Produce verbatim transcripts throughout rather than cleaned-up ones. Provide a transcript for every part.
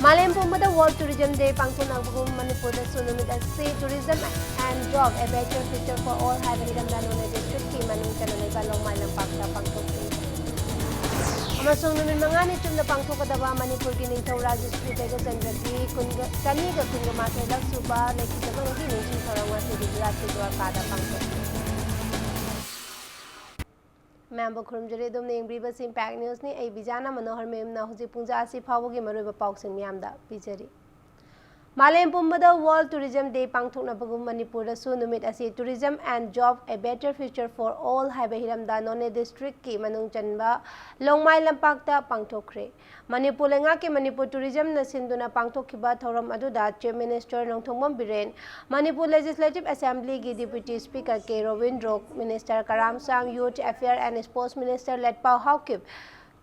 ꯃꯥꯂꯦꯝ ꯄꯨꯝꯕꯗ World Tourism Day ꯄꯥꯡꯊꯣꯛꯅꯕꯒꯨꯝ ꯃꯅꯤꯄꯨꯔꯗꯁꯨ ꯅꯨꯃꯤꯠ ꯑꯁꯤ Tourism and Job, A Better Future for All ꯍꯥꯏꯕ ꯍꯤꯔꯝꯗ ꯅꯣꯅꯦ district ꯀꯤ ꯃꯅꯨꯡ ꯆꯟꯅ ꯂꯩꯕ ꯂꯣꯡꯃꯥꯏ ꯂꯝꯄꯥꯛꯇ ꯄꯥꯡꯊꯣꯛꯈꯤ꯫ ꯑꯃꯁꯨꯡ ꯅꯨꯃꯤꯠ ꯃꯉꯥꯅꯤ ꯆꯨꯞꯅ ꯄꯥꯡꯊꯣꯛꯀꯗꯕ ꯃꯅꯤꯄꯨꯔꯒꯤ ꯅꯤꯡꯊꯧ ꯔꯥꯖꯦꯁ꯭ꯋꯔꯤ ꯕꯩꯒꯆꯟꯗ꯭ꯔꯒꯤ ꯀꯨꯟꯒ, ꯆꯅꯤꯒ ꯀꯨꯟꯒ ꯃꯥꯊꯣꯏ ꯂꯛ ꯁꯨꯕ ꯂꯩꯈꯤꯗꯕꯒꯤ ꯅꯤꯡꯁꯤꯡ ꯊꯧꯔꯝ ꯉꯁꯤ ꯒꯨꯖꯔꯥꯠꯀꯤ ꯗ꯭ꯋꯥꯔꯀꯥꯗ ꯄꯥꯡꯊꯣꯛꯈꯤ꯫ ꯃꯌꯥꯝꯕꯨ ꯈꯨꯔꯨꯝꯖꯔꯤ꯫ ꯑꯗꯣꯝꯅ ꯌꯦꯡꯕꯤꯔꯤꯕꯁꯤ Impact News ꯅꯤ꯫ ꯑꯩ ꯕꯤꯖꯥꯅ ꯃꯅꯣꯍꯔ ꯃꯌꯨꯝꯅ ꯍꯧꯖꯤꯛ ꯄꯨꯡ ꯖꯥ ꯑꯁꯤ ꯐꯥꯎꯕꯒꯤ ꯃꯔꯨꯑꯣꯏꯕ ꯄꯥꯎꯁꯤꯡ ꯃꯤꯌꯥꯝꯗ ꯄꯤꯖꯔꯤ꯫ ꯃꯥꯂꯦꯝ ꯄꯨꯝꯕꯗ World Tourism Day ꯄꯥꯡꯊꯣꯛꯅꯕꯒꯨꯝ ꯃꯅꯤꯄꯨꯔꯗꯁꯨ ꯅꯨꯃꯤꯠ ꯑꯁꯤ Tourism and Job, A Better Future for All ꯍꯥꯏꯕ ꯍꯤꯔꯝꯗ ꯅꯣꯅꯦ district ꯀꯤ ꯃꯅꯨꯡ ꯆꯟꯕ ꯂꯣꯡꯃꯥꯏ ꯂꯝꯄꯥꯛꯇ ꯄꯥꯡꯊꯣꯛꯈ꯭ꯔꯦ꯫ ꯃꯅꯤꯄꯨꯔ ꯂꯩꯉꯥꯛꯀꯤ ꯃꯅꯤꯄꯨꯔ Tourism ꯅ ꯁꯤꯟꯗꯨꯅ ꯄꯥꯡꯊꯣꯛꯈꯤꯕ ꯊꯧꯔꯝ ꯑꯗꯨꯗ Chief Minister Nongthombam Biren, Manipur Legislative Assembly ꯒꯤ Deputy Speaker K Robindro, Minister ꯀꯔꯥꯝꯁꯥꯡ, Youth Affair and Sports Minister ꯂꯦꯠꯄꯥꯎ Haokip,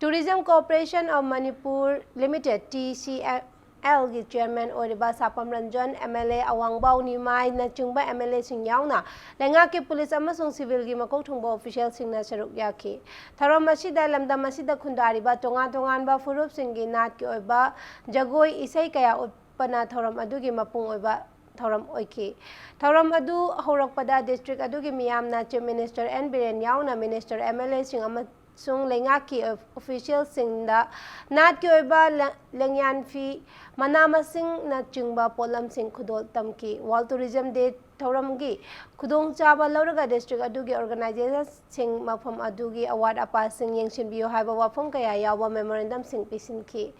Tourism Corporation of Manipur Limited, T C M L ꯒꯤ Chairman ꯑꯣꯏꯔꯤꯕ ꯁꯥꯄꯝ Ranjan, M L A ꯑꯋꯥꯡꯕꯥꯎ ꯅꯤꯃꯥꯏꯅꯆꯤꯡꯕ M L A ꯁꯤꯡ ꯌꯥꯎꯅ ꯂꯩꯉꯥꯛꯀꯤ ꯄꯨꯂꯤꯁ ꯑꯃꯁꯨꯡ civil ꯒꯤ ꯃꯀꯣꯛ ꯊꯣꯡꯕ official ꯁꯤꯡꯅ ꯁꯔꯨꯛ ꯌꯥꯈꯤ꯫ ꯊꯧꯔꯝ ꯑꯁꯤꯗ ꯂꯝꯗꯝ ꯑꯁꯤꯗ ꯈꯨꯟꯗꯥꯔꯤꯕ ꯇꯣꯉꯥꯟ ꯇꯣꯉꯥꯟꯕ ꯐꯨꯔꯨꯞꯁꯤꯡꯒꯤ ꯅꯥꯠꯀꯤ ꯑꯣꯏꯕ ꯖꯒꯣꯏ ꯏꯁꯩ ꯀꯌꯥ ꯎꯠꯄꯅ ꯊꯧꯔꯝ ꯑꯗꯨꯒꯤ ꯃꯄꯨꯡ ꯑꯣꯏꯕ ꯊꯧꯔꯝ ꯑꯣꯏꯈꯤ꯫ ꯊꯧꯔꯝ ꯑꯗꯨ ꯍꯧꯔꯛꯄꯗ district ꯑꯗꯨꯒꯤ ꯃꯤꯌꯥꯝꯅ Chief Minister ꯑꯦꯟ ꯕꯤꯔꯦꯟ ꯌꯥꯎꯅ Minister, M L A ꯁꯤꯡ ꯑꯃꯁꯨꯡ ꯂꯩꯉꯥꯛꯀꯤ official ꯁꯤꯡꯗ ꯅꯥꯠꯀꯤ ꯑꯣꯏꯕ ꯂꯦꯡꯌꯥꯟ ꯐꯤ, ꯃꯅꯥ ꯃꯁꯤꯡꯅꯆꯤꯡꯕ ꯄꯣꯠꯂꯝꯁꯤꯡ ꯈꯨꯗꯣꯜ ꯇꯝꯈꯤ꯫ World Tourism Day ꯊꯧꯔꯝꯒꯤ ꯈꯨꯗꯣꯡꯆꯥꯕ ꯂꯧꯔꯒ district ꯑꯗꯨꯒꯤ organization ꯁꯤꯡ ꯃꯐꯝ ꯑꯗꯨꯒꯤ ꯑꯋꯥꯠ ꯑꯄꯥꯁꯤꯡ ꯌꯦꯡꯁꯤꯟꯕꯤꯌꯨ ꯍꯥꯏꯕ ꯋꯥꯐꯝ ꯀꯌꯥ ꯌꯥꯎꯕ memorandum ꯁꯤꯡ ꯄꯤꯁꯤꯟꯈꯤ꯫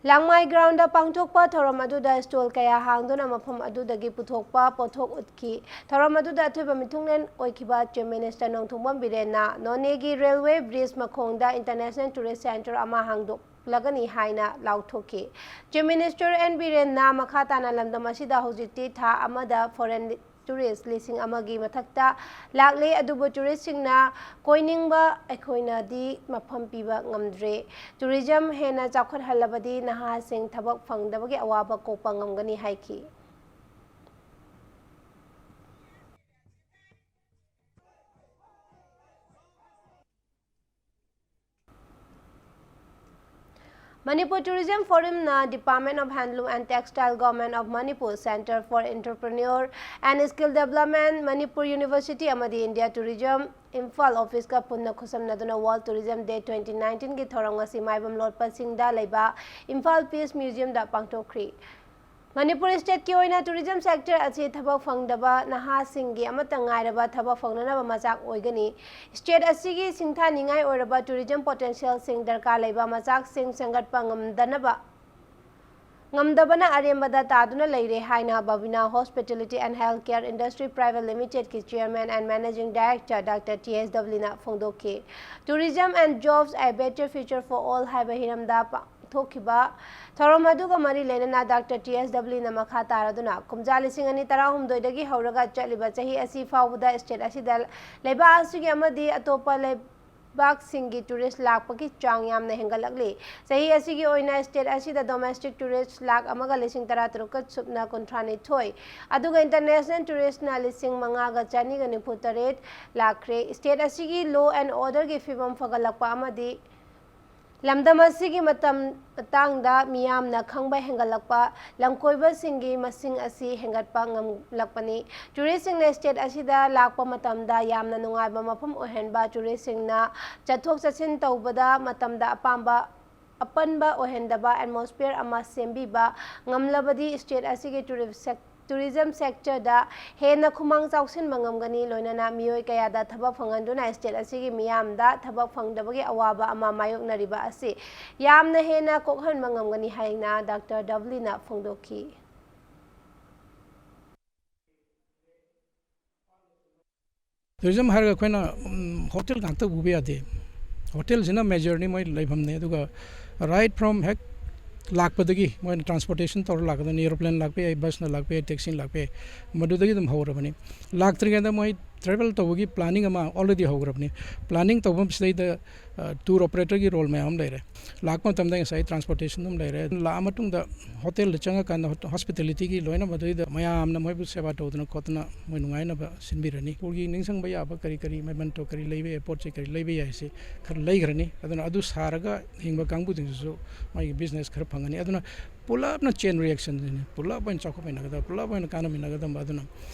ꯂꯥꯡꯃꯥꯏ ground ꯗ ꯄꯥꯡꯊꯣꯛꯄ ꯊꯧꯔꯝ ꯑꯗꯨꯗ stall ꯀꯌꯥ ꯍꯥꯡꯗꯨꯅ ꯃꯐꯝ ꯑꯗꯨꯗꯒꯤ ꯄꯨꯊꯣꯛꯄ ꯄꯣꯠꯊꯣꯛ ꯎꯠꯈꯤ꯫ ꯊꯧꯔꯝ ꯑꯗꯨꯗ ꯑꯊꯣꯏꯕ ꯃꯤꯊꯨꯡꯂꯦꯟ ꯑꯣꯏꯈꯤꯕ Chief Minister Nongthombam ꯕꯤꯔꯦꯟꯅ ꯅꯣꯅꯦꯒꯤ railway bridge ꯃꯈꯣꯡꯗ international tourist center ꯑꯃ ꯍꯥꯡꯗꯣꯛꯂꯒꯅꯤ ꯍꯥꯏꯅ ꯂꯥꯎꯊꯣꯛꯈꯤ꯫ Chief Minister ꯑꯦꯟ ꯕꯤꯔꯦꯟꯅ ꯃꯈꯥ ꯇꯥꯅ ꯂꯝꯗꯝ ꯑꯁꯤꯗ ꯍꯧꯖꯤꯛꯇꯤ ꯊꯥ ꯑꯃꯗ foreign tourist ꯂꯤꯁꯤꯡ ꯑꯃꯒꯤ ꯃꯊꯛꯇ ꯂꯥꯛꯂꯦ, ꯑꯗꯨꯕꯨ tourist ꯁꯤꯡꯅ ꯀꯣꯏꯅꯤꯡꯕ ꯑꯩꯈꯣꯏꯅꯗꯤ ꯃꯐꯝ ꯄꯤꯕ ꯉꯝꯗ꯭ꯔꯦ꯫ Tourism ꯍꯦꯟꯅ ꯆꯥꯎꯈꯠꯍꯜꯂꯕꯗꯤ ꯅꯍꯥꯁꯤꯡ ꯊꯕꯛ ꯐꯪꯗꯕꯒꯤ ꯑꯋꯥꯕ ꯀꯣꯛꯄ ꯉꯝꯒꯅꯤ ꯍꯥꯏꯈꯤ꯫ Manipur Tourism Forumꯅ Department of Handloom and Textile, Government of Manipur, Centre for Entrepreneur and Skill Development, Manipur University ꯑꯃꯗꯤ India Tourism Imphal Officeꯀ ꯄꯨꯟꯅ ꯈꯨꯠꯁꯝꯅꯗꯨꯅ World Tourism Day twenty nineteenꯒꯤ ꯊꯧꯔꯝ ꯉꯁꯤ ꯃꯥꯏꯕꯝ ꯂꯣꯠꯄ ꯆꯤꯡꯗ ꯂꯩꯕ Imphal Peace Museumꯗ ꯄꯥꯡꯊꯣꯛꯈ꯭ꯔꯤ꯫ ꯃꯅꯤꯄꯨꯔ stateꯀꯤ ꯑꯣꯏꯅ tourism sector ꯑꯁꯤ ꯊꯕꯛ ꯐꯪꯗꯕ ꯅꯍꯥꯁꯤꯡꯒꯤ ꯑꯃꯠꯇ ꯉꯥꯏꯔꯕ ꯊꯕꯛ ꯐꯪꯅꯅꯕ ꯃꯆꯥꯛ ꯑꯣꯏꯒꯅꯤ꯫ State ꯑꯁꯤꯒꯤ ꯁꯤꯡꯊꯥꯅꯤꯡꯉꯥꯏ ꯑꯣꯏꯔꯕ tourism potentialꯁꯤꯡ ꯗꯔꯀꯥꯔ ꯂꯩꯕ ꯃꯆꯥꯛꯁꯤꯡ ꯁꯦꯝꯒꯠꯄ ꯉꯝꯗꯅꯕ, ꯉꯝꯗꯕꯅ ꯑꯔꯦꯝꯕꯗ ꯇꯥꯗꯨꯅ ꯂꯩꯔꯦ ꯍꯥꯏꯅ Bhavina Hospitality and Healthcare Industry Private Limitedꯀꯤ Chairman and Managing Director Doctor T S Dubeyna ꯐꯣꯡꯗꯣꯛꯈꯤ꯫ Tourism and Jobs, A Better Future for All ꯍꯥꯏꯕ ꯍꯤꯔꯝꯗ ꯄꯥꯡꯊꯣꯛꯈꯤꯕ ꯊꯧꯔꯝ ꯑꯗꯨꯒ ꯃꯔꯤ ꯂꯩꯅꯅ Doctor T S Dubeyna ꯃꯈꯥ ꯇꯥꯔꯗꯨꯅ ꯀꯨꯝꯖꯥ ꯂꯤꯁꯤꯡ ꯑꯅꯤ ꯇꯔꯥꯍꯨꯝꯗꯣꯏꯗꯒꯤ ꯍꯧꯔꯒ ꯆꯠꯂꯤꯕ ꯆꯍꯤ ꯑꯁꯤ ꯐꯥꯎꯕꯗ state ꯑꯁꯤꯗ ꯂꯩꯕꯥꯛ ꯑꯁꯤꯒꯤ ꯑꯃꯗꯤ ꯑꯇꯣꯞꯄ ꯂꯩꯕꯥꯛꯁꯤꯡꯒꯤ tourist ꯂꯥꯛꯄꯒꯤ ꯆꯥꯡ ꯌꯥꯝꯅ ꯍꯦꯟꯒꯠꯂꯛꯂꯤ꯫ ꯆꯍꯤ ꯑꯁꯤꯒꯤ ꯑꯣꯏꯅ state ꯑꯁꯤꯗ domestic tourist ꯂꯥꯈ ꯑꯃꯒ ꯂꯤꯁꯤꯡ ꯇꯔꯥꯇꯔꯨꯛꯀ ꯁꯨꯞꯅ ꯀꯨꯟꯊ꯭ꯔꯥꯅꯤꯊꯣꯏ, ꯑꯗꯨꯒ international touristꯅ ꯂꯤꯁꯤꯡ ꯃꯉꯥꯒ ꯆꯅꯤꯒ ꯅꯤꯐꯨꯇꯔꯦꯠ ꯂꯥꯛꯈ꯭ꯔꯦ꯫ State ꯑꯁꯤꯒꯤ law and orderꯒꯤ ꯐꯤꯕꯝ ꯐꯒꯠꯂꯛꯄ ꯑꯃꯗꯤ ꯂꯝꯗꯝ ꯑꯁꯤꯒꯤ ꯃꯇꯝ ꯃꯇꯥꯡꯗ ꯃꯤꯌꯥꯝꯅ ꯈꯪꯕ ꯍꯦꯟꯒꯠꯂꯛꯄ, ꯂꯝꯀꯣꯏꯕꯁꯤꯡꯒꯤ ꯃꯁꯤꯡ ꯑꯁꯤ ꯍꯦꯟꯒꯠꯄ ꯉꯝꯂꯛꯄꯅꯤ꯫ Touristꯁꯤꯡꯅ state ꯑꯁꯤꯗ ꯂꯥꯛꯄ ꯃꯇꯝꯗ ꯌꯥꯝꯅ ꯅꯨꯡꯉꯥꯏꯕ ꯃꯐꯝ ꯑꯣꯏꯍꯟꯕ, touristꯁꯤꯡꯅ ꯆꯠꯊꯣꯛ ꯆꯠꯁꯤꯟ ꯇꯧꯕꯗ ꯃꯇꯝꯗ ꯑꯄꯥꯝꯕ, ꯑꯄꯟꯕ ꯑꯣꯏꯍꯟꯗꯕ atmosphere ꯑꯃ ꯁꯦꯝꯕꯤꯕ ꯉꯝꯂꯕꯗꯤ state ꯑꯁꯤꯒꯤ tourist sec-, tourism sectorꯗ ꯍꯦꯟꯅ ꯈꯨꯃꯥꯡ ꯆꯥꯎꯁꯤꯟꯕ ꯉꯝꯒꯅꯤ, ꯂꯣꯏꯅꯅ ꯃꯤꯑꯣꯏ ꯀꯌꯥꯗ ꯊꯕꯛ ꯐꯪꯍꯟꯗꯨꯅ state ꯑꯁꯤꯒꯤ ꯃꯤꯌꯥꯝꯗ ꯊꯕꯛ ꯐꯪꯗꯕꯒꯤ ꯑꯋꯥꯕ ꯑꯃ ꯃꯥꯌꯣꯛꯅꯔꯤꯕ ꯑꯁꯤ ꯌꯥꯝꯅ ꯍꯦꯟꯅ ꯀꯣꯛꯍꯟꯕ ꯉꯝꯒꯅꯤ ꯍꯥꯏꯅ Doctor Dubeyna ꯐꯣꯡꯗꯣꯛꯈꯤ꯫ Tourism ꯍꯥꯏꯔꯒ ꯑꯩꯈꯣꯏꯅ, ꯎꯝ, hotel ꯉꯥꯛꯇ ꯎꯕ ꯌꯥꯗꯦ꯫ Hotelꯁꯤꯅ majorꯅꯤ, ꯃꯣꯏ ꯂꯩꯐꯝꯅꯦ꯫ ꯑꯗꯨꯒ right from ꯍꯦꯛ ꯂꯥꯛꯄꯗꯒꯤ ꯃꯣꯏꯅ transportation ꯇꯧꯔ ꯂꯥꯛꯀꯗꯣꯏꯅꯤ꯫ Aeroplane ꯂꯥꯛꯄ ꯌꯥꯏ, busꯅ ꯂꯥꯛꯄ ꯌꯥꯏ, taxiꯅ ꯂꯥꯛꯄ ꯌꯥꯏ, ꯃꯗꯨꯗꯒꯤ ꯑꯗꯨꯝ ꯍꯧꯔꯕꯅꯤ꯫ ꯂꯥꯛꯇ꯭ꯔꯤꯉꯩꯗ ꯃꯣꯏ ꯇ꯭ꯔꯦꯚꯦꯜ ꯇꯧꯕꯒꯤ ꯄ꯭ꯂꯥꯅꯤꯡ ꯑꯃ ꯑꯣꯜꯔꯦꯗꯤ ꯍꯧꯈ꯭ꯔꯕꯅꯤ꯫ ꯄ꯭ꯂꯥꯅꯤꯡ ꯇꯧꯕ ꯁꯤꯗꯩꯗ ꯇꯨꯔ ꯑꯣꯄꯔꯦꯇꯔꯒꯤ ꯔꯣꯜ ꯃꯌꯥꯝ ꯑꯃ ꯂꯩꯔꯦ꯫ ꯂꯥꯛꯄ ꯃꯇꯝꯗ ꯉꯁꯥꯏ ꯇ꯭ꯔꯥꯟꯁꯄꯣꯔꯇꯦꯁꯟ ꯑꯗꯨꯝ ꯂꯩꯔꯦ꯫ ꯂꯥꯛꯑ ꯃꯇꯨꯡꯗ ꯍꯣꯇꯦꯜꯗ ꯆꯪꯉꯀꯥꯟꯗ ꯍꯣꯁꯄꯤꯇꯦꯂꯤꯇꯤꯒꯤ ꯂꯣꯏꯅ ꯃꯗꯨꯏꯗ ꯃꯌꯥꯝꯅ ꯃꯣꯏꯕꯨ ꯁꯦꯕꯥ ꯇꯧꯗꯅ ꯈꯣꯠꯇꯅ ꯃꯣꯏ ꯅꯨꯡꯉꯥꯏꯅꯕ ꯁꯤꯟꯕꯤꯔꯅꯤ꯫ ꯃꯅꯤꯄꯨꯔꯒꯤ ꯅꯤꯡꯁꯤꯡꯕ ꯌꯥꯕ ꯀꯔꯤ ꯀꯔꯤ ꯃꯦꯃꯦꯟꯇꯣ ꯀꯔꯤ ꯂꯩꯕ ꯌꯥꯏ, ꯄꯣꯠ ꯆꯩ ꯀꯔꯤ ꯂꯩꯕ ꯌꯥꯏ ꯁꯤ ꯈꯔ ꯂꯩꯈ꯭ꯔꯅꯤ꯫ ꯑꯗꯨꯅ ꯑꯗꯨ ꯁꯥꯔꯒ ꯍꯤꯡꯕ ꯀꯥꯡꯕꯨꯁꯤꯡꯁꯤꯁꯨ ꯃꯥꯒꯤ ꯕꯤꯖꯤꯅꯦꯁ ꯈꯔ ꯐꯪꯒꯅꯤ꯫ ꯑꯗꯨꯅ ꯄꯨꯂꯞꯅ ꯆꯦꯟ ꯔꯤꯌꯦꯛꯁꯟꯁꯤꯅꯤ, ꯄꯨꯂꯞ ꯑꯣꯏꯅ ꯆꯥꯎꯈꯠꯃꯤꯟꯅꯒꯗꯕ, ꯄꯨꯂꯞ ꯑꯣꯏꯅ ꯀꯥꯟꯅꯃꯤꯟꯅꯒꯗꯕ꯫ ꯑꯗꯨꯅ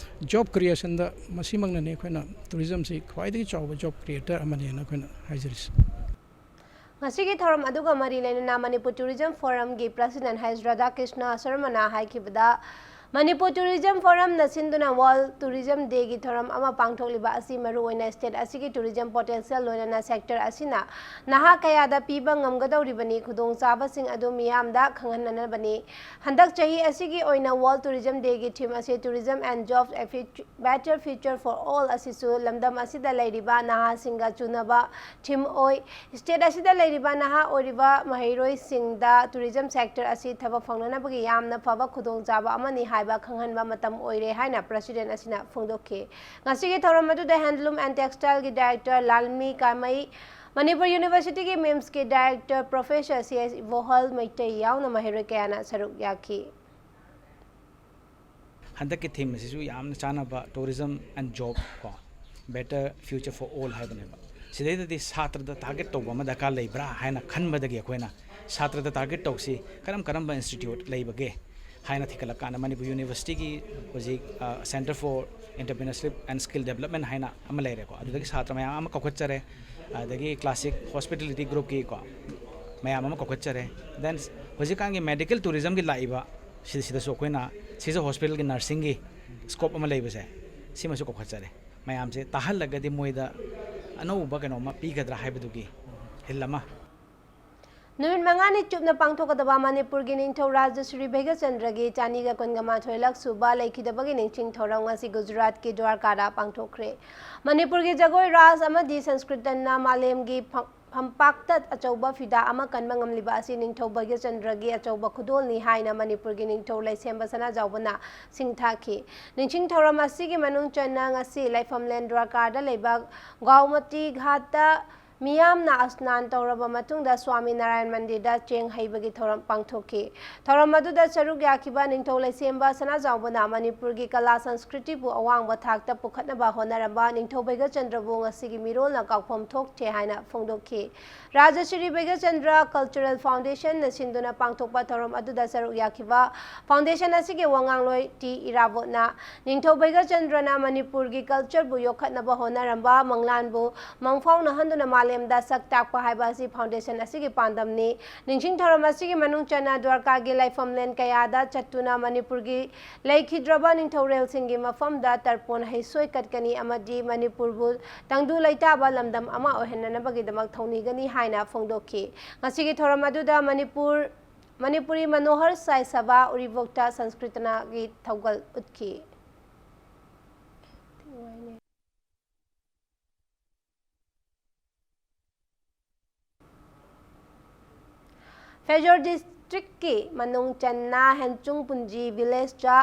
ꯖꯣꯕ ꯀ꯭ꯔꯤꯌꯦꯁꯟꯗ ꯃꯁꯤꯃꯛꯅꯅꯤ ꯑꯩꯈꯣꯏꯅ ꯇꯨꯔꯤꯖꯝꯁꯤ ꯈ꯭ꯋꯥꯏꯗꯒꯤ ꯆꯥꯎꯕ ꯖꯣꯕ ꯀ꯭ꯔꯤꯌꯦꯇꯔ ꯑꯃꯅꯦꯅ ꯑꯩꯈꯣꯏꯅ ꯍꯥꯏꯖꯔꯤꯁꯤ꯫ ꯉꯁꯤꯒꯤ ꯊꯧꯔꯝ ꯑꯗꯨꯒ ꯃꯔꯤ ꯂꯩꯅꯅ ꯃꯅꯤꯄꯨꯔ ꯇꯨꯔꯤꯖꯝ ꯐꯣꯔꯝꯒꯤ ꯄ꯭ꯔꯁꯤꯗꯦꯟ ꯍꯩꯁ ꯔꯥꯙꯥꯀ꯭ꯔꯤꯁꯅ ꯁꯔꯃꯅ ꯍꯥꯏꯈꯤꯕꯗ, ꯃꯅꯤꯄꯨꯔ ꯇꯨꯔꯤꯖꯝ ꯐꯣꯔꯝꯅ ꯁꯤꯟꯗꯨꯅ ꯋꯥꯔꯜ ꯇꯨꯔꯤꯖꯝ ꯗꯦꯒꯤ ꯊꯧꯔꯝ ꯑꯃ ꯄꯥꯡꯊꯣꯛꯂꯤꯕ ꯑꯁꯤ ꯃꯔꯨꯑꯣꯏꯅ ꯁ꯭ꯇꯦꯠ ꯑꯁꯤꯒꯤ ꯇꯨꯔꯤꯖꯝ ꯄꯣꯇꯦꯟꯁꯤꯌꯦꯜ ꯂꯣꯏꯅꯅ ꯁꯦꯛꯇꯔ ꯑꯁꯤꯅ ꯅꯍꯥ ꯀꯌꯥꯗ ꯄꯤꯕ ꯉꯝꯒꯗꯧꯔꯤꯕꯅꯤ꯫ ꯈꯨꯗꯣꯡꯆꯥꯕꯁꯤꯡ ꯑꯗꯨ ꯃꯤꯌꯥꯝꯗ ꯈꯪꯍꯟꯅꯅꯕꯅꯤ꯫ ꯍꯟꯗꯛ ꯆꯍꯤ ꯑꯁꯤꯒꯤ ꯑꯣꯏꯅ ꯋꯥꯔꯜ ꯇꯨꯔꯤꯖꯝ ꯗꯦꯒꯤ ꯊꯤꯝ ꯑꯁꯤ Tourism and Jobs, a Futu- Better Future for All ꯑꯁꯤꯁꯨ ꯂꯝꯗꯝ ꯑꯁꯤꯗ ꯂꯩꯔꯤꯕ ꯅꯍꯥꯁꯤꯡꯒ ꯆꯨꯅꯕ ꯊꯤꯝ ꯑꯣꯏ꯫ ꯁ꯭ꯇꯦꯠ ꯑꯁꯤꯗ ꯂꯩꯔꯤꯕ ꯅꯍꯥ ꯑꯣꯏꯔꯤꯕ ꯃꯍꯩꯔꯣꯏꯁꯤꯡꯗ ꯇꯨꯔꯤꯖꯝ ꯁꯦꯛꯇꯔ ꯑꯁꯤ ꯊꯕꯛ ꯐꯪꯅꯅꯕꯒꯤ ꯌꯥꯝꯅ ꯐꯕ ꯈꯨꯗꯣꯡꯆꯥꯕ ꯑꯃꯅꯤ ꯍꯥꯏꯕ ꯈꯪꯍꯟꯕ ꯃꯇꯝ ꯑꯣꯏꯔꯦ ꯍꯥꯏꯅ ꯄ꯭ꯔꯁꯤꯗꯦꯟ ꯑꯁꯤꯅ ꯐꯣꯡꯗꯣꯛꯈꯤ꯫ ꯉꯁꯤꯒꯤ ꯊꯧꯔꯝ ꯑꯗꯨꯗ ꯍꯦꯟꯗꯂꯨꯝ ꯑꯦꯟ ꯇꯦꯛꯁꯇꯥꯏꯜꯒꯤ ꯗꯥꯏꯔꯦꯛꯇꯔ ꯂꯥꯜꯃꯤ ꯀꯥꯃꯩ, ꯃꯅꯤꯄꯨꯔ ꯌꯨꯅꯤꯚꯔꯁꯤꯇꯤꯒꯤ ꯃꯤꯝꯁꯀꯤ director professor C S ꯏꯕꯣꯍꯜ Meitei ꯌꯥꯎꯅ ꯃꯍꯩꯔꯣꯏ ꯀꯌꯥꯅ ꯁꯔꯨꯛ ꯌꯥꯈꯤ꯫ ꯍꯟꯗꯛꯀꯤ ꯊꯤꯝ ꯑꯁꯤꯁꯨ ꯌꯥꯝꯅ ꯆꯥꯟꯅꯕ, Tourism and Job ꯀꯣ, Better Future for All ꯍꯥꯏꯕꯅꯦꯕ꯫ ꯁꯤꯗꯩꯗꯗꯤ ꯁꯥꯇ꯭ꯔꯗ ꯇꯥꯔꯒꯦꯠ ꯇꯧꯕ ꯑꯃ ꯗꯔꯀꯥꯔ ꯂꯩꯕ꯭ꯔꯥ ꯍꯥꯏꯅ ꯈꯟꯕꯗꯒꯤ ꯑꯩꯈꯣꯏꯅ ꯁꯥꯇ꯭ꯔꯗ ꯇꯥꯔꯒꯦꯠ ꯇꯧꯁꯤ, ꯀꯔꯝ ꯀꯔꯝꯕ ꯏꯟꯁꯇꯤꯇ꯭ꯌꯨꯠ ꯂꯩꯕꯒꯦ ꯍꯥꯏꯅ ꯊꯤꯒꯠꯂꯀꯥꯟꯗ ꯃꯅꯤꯄꯨꯔ ꯌꯨꯅꯤꯚꯔꯁꯤꯇꯤꯒꯤ ꯍꯧꯖꯤꯛ Centre for Entrepreneurship and Skill Development ꯍꯥꯏꯅ ꯑꯃ ꯂꯩꯔꯦꯀꯣ꯫ ꯑꯗꯨꯗꯒꯤ ꯁꯥꯇ꯭ꯔ ꯃꯌꯥꯝ ꯑꯃ ꯀꯧꯈꯠꯆꯔꯦ꯫ ꯑꯗꯒꯤ ꯀ꯭ꯂꯥꯁꯤꯛ ꯍꯣꯁꯄꯤꯇꯦꯂꯤꯇꯤ ꯒ꯭ꯔꯨꯞꯀꯤꯀꯣ ꯃꯌꯥꯝ ꯑꯃ ꯀꯧꯈꯠꯆꯔꯦ꯫ Then ꯍꯧꯖꯤꯛꯀꯥꯟꯒꯤ ꯃꯦꯗꯤꯀꯦꯜ ꯇꯨꯔꯤꯖꯝꯒꯤ ꯂꯥꯛꯏꯕ ꯁꯤ-, ꯁꯤꯗꯁꯨ ꯑꯩꯈꯣꯏꯅ ꯁꯤꯖ ꯍꯣꯁꯄꯤꯇꯥꯜꯒꯤ ꯅꯔꯁꯤꯡꯒꯤ ꯁ꯭ꯀꯣꯞ ꯑꯃ ꯂꯩꯕꯁꯦ, ꯁꯤꯃꯁꯨ ꯀꯧꯈꯠꯆꯔꯦ꯫ ꯃꯌꯥꯝꯁꯦ ꯇꯥꯍꯜꯂꯒꯗꯤ ꯃꯣꯏꯗ ꯑꯅꯧꯕ ꯀꯩꯅꯣꯝꯃ ꯄꯤꯒꯗ꯭ꯔꯥ ꯍꯥꯏꯕꯗꯨꯒꯤ ꯍꯤꯜ ꯑꯃ꯫ ꯅꯨꯃꯤꯠ ꯃꯉꯥꯅꯤ ꯆꯨꯞꯅ ꯄꯥꯡꯊꯣꯛꯀꯗꯕ ꯃꯅꯤꯄꯨꯔꯒꯤ ꯅꯤꯡꯊꯧ ꯔꯥꯖ ꯁ꯭ꯔꯤ ꯚꯩꯒꯆꯟꯗ꯭ꯔꯒꯤ ꯆꯅꯤꯒ ꯀꯨꯟꯒ ꯃꯥꯊꯣꯏ ꯂꯛ ꯁꯨꯕ ꯂꯩꯈꯤꯗꯕꯒꯤ ꯅꯤꯡꯁꯤꯡ ꯊꯧꯔꯝ ꯉꯁꯤ ꯒꯨꯖꯔꯥꯠꯀꯤ ꯗ꯭ꯋꯥꯔꯀꯥꯗ ꯄꯥꯡꯊꯣꯛꯈ꯭ꯔꯦ꯫ ꯃꯅꯤꯄꯨꯔꯒꯤ ꯖꯒꯣꯏ ꯔꯥꯖ ꯑꯃꯗꯤ ꯁꯪꯁꯀ꯭ꯔꯤꯇꯟꯅ ꯃꯥꯂꯦꯝꯒꯤ ꯐ-, ꯐꯝꯄꯥꯛꯇ ꯑꯆꯧꯕ ꯐꯤꯗꯥ ꯑꯃ ꯀꯟꯕ ꯉꯝꯂꯤꯕ ꯑꯁꯤ ꯅꯤꯡꯊꯧ ꯚꯩꯒ꯭ꯌꯆꯟꯗ꯭ꯔꯒꯤ ꯑꯆꯧꯕ ꯈꯨꯗꯣꯜꯅꯤ ꯍꯥꯏꯅ ꯃꯅꯤꯄꯨꯔꯒꯤ ꯅꯤꯡꯊꯧ ꯂꯩꯁꯦꯝꯕ ꯁꯅꯥꯖꯥꯎꯕꯅ ꯁꯤꯡꯊꯥꯈꯤ꯫ ꯅꯤꯡꯁꯤꯡ ꯊꯧꯔꯝ ꯑꯁꯤꯒꯤ ꯃꯅꯨꯡ ꯆꯟꯅ ꯉꯁꯤ ꯂꯩꯐꯝꯂꯦꯟ ꯗ꯭ꯋꯥꯔꯀꯥꯗ ꯂꯩꯕ ꯒꯥꯎꯃꯇꯤ ꯘꯥꯠꯇ ꯃꯤꯌꯥꯝꯅ ꯑꯁꯅꯥꯟ ꯇꯧꯔꯕ ꯃꯇꯨꯡꯗ ꯁ꯭ꯋꯥꯃꯤ ꯅꯥꯔꯥꯌꯟ ꯃꯟꯗꯤꯔꯗ ꯆꯦꯡ ꯍꯩꯕꯒꯤ ꯊꯧꯔꯝ ꯄꯥꯡꯊꯣꯛꯈꯤ꯫ ꯊꯧꯔꯝ ꯑꯗꯨꯗ ꯁꯔꯨꯛ ꯌꯥꯈꯤꯕ ꯅꯤꯡꯊꯧ ꯂꯩꯁꯦꯝꯕ ꯁꯅꯥꯖꯥꯎꯕꯅ ꯃꯅꯤꯄꯨꯔꯒꯤ ꯀꯂꯥ ꯁꯪꯁꯀ꯭ꯔꯤꯇꯤꯕꯨ ꯑꯋꯥꯡꯕ ꯊꯥꯛꯇ ꯄꯨꯈꯠꯅꯕ ꯍꯣꯠꯅꯔꯝꯕ ꯅꯤꯡꯊꯧ ꯚꯩꯒꯆꯟꯗ꯭ꯔꯕꯨ ꯉꯁꯤꯒꯤ ꯃꯤꯔꯣꯜꯅ ꯀꯥꯎꯐꯝ ꯊꯣꯛꯇꯦ ꯍꯥꯏꯅ ꯐꯣꯡꯗꯣꯛꯈꯤ꯫ ꯔꯥꯖꯁ꯭ꯔꯤ ꯚꯩꯒꯆꯟꯗ꯭ꯔ ꯀꯜꯆꯔꯦꯜ ꯐꯥꯎꯟꯗꯦꯁꯟꯅ ꯁꯤꯟꯗꯨꯅ ꯄꯥꯡꯊꯣꯛꯄ ꯊꯧꯔꯝ ꯑꯗꯨꯗ ꯁꯔꯨꯛ ꯌꯥꯈꯤꯕ ꯐꯥꯎꯟꯗꯦꯁꯟ ꯑꯁꯤꯒꯤ ꯋꯥꯉꯥꯡꯂꯣꯏ ꯇꯤ ꯏꯔꯥꯕꯣꯠꯅ ꯅꯤꯡꯊꯧ ꯚꯩꯒꯆꯟꯗ꯭ꯔꯅ ꯃꯅꯤꯄꯨꯔꯒꯤ ꯀꯜꯆꯔꯕꯨ ꯌꯣꯛꯈꯠꯅꯕ ꯍꯣꯠꯅꯔꯝꯕ ꯃꯪꯂꯥꯟꯕꯨ ꯃꯪꯐꯥꯎꯅꯍꯟꯗꯨꯅ ꯃꯥꯂꯦꯝꯗ ꯁꯛ ꯇꯥꯛꯄ ꯍꯥꯏꯕ ꯑꯁꯤ ꯐꯥꯎꯟꯗꯦꯁꯟ ꯑꯁꯤꯒꯤ ꯄꯥꯟꯗꯝꯅꯤ꯫ ꯅꯤꯡꯁꯤꯡ ꯊꯧꯔꯝ ꯑꯁꯤꯒꯤ ꯃꯅꯨꯡ ꯆꯟꯅ ꯗ꯭ꯋꯥꯔꯀꯥꯒꯤ ꯂꯩꯐꯝꯂꯦꯟ ꯀꯌꯥꯗ ꯆꯠꯇꯨꯅ ꯃꯅꯤꯄꯨꯔꯒꯤ ꯂꯩꯈꯤꯗ꯭ꯔꯕ ꯅꯤꯡꯊꯧꯔꯦꯜꯁꯤꯡꯒꯤ ꯃꯐꯝꯗ ꯇꯔꯄꯣꯟ ꯍꯩꯁꯣꯏ ꯀꯠꯀꯅꯤ ꯑꯃꯗꯤ ꯃꯅꯤꯄꯨꯔꯕꯨ ꯇꯪꯗꯨ ꯂꯩꯇꯥꯕ ꯂꯝꯗꯝ ꯑꯃ ꯑꯣꯏꯍꯟꯅꯅꯕꯒꯤꯗꯃꯛ ꯊꯧꯅꯤꯒꯅꯤ ꯍꯥꯏꯅ ꯐꯣꯡꯗꯣꯛꯈꯤ꯫ ꯉꯁꯤꯒꯤ ꯊꯧꯔꯝ ꯑꯗꯨꯗ ꯃꯅꯤꯄꯨꯔ, ꯃꯅꯤꯄꯨꯔꯤ ꯃꯅꯣꯍꯔ ꯁꯥꯏ ꯁꯚꯥ ꯎꯔꯤꯄꯣꯛꯇ ꯁꯪꯁꯀ꯭ꯔꯤꯇꯅꯒꯤ ꯊꯧꯒꯜ ꯎꯠꯈꯤ꯫ ꯐꯦꯖꯣꯔ ꯗꯤꯁꯇ꯭ꯔꯤꯛꯀꯤ ꯃꯅꯨꯡ ꯆꯟꯅ ꯍꯦꯟꯆꯨꯡ ꯄꯨꯟꯖꯤ ꯚꯤꯂꯦꯖꯇ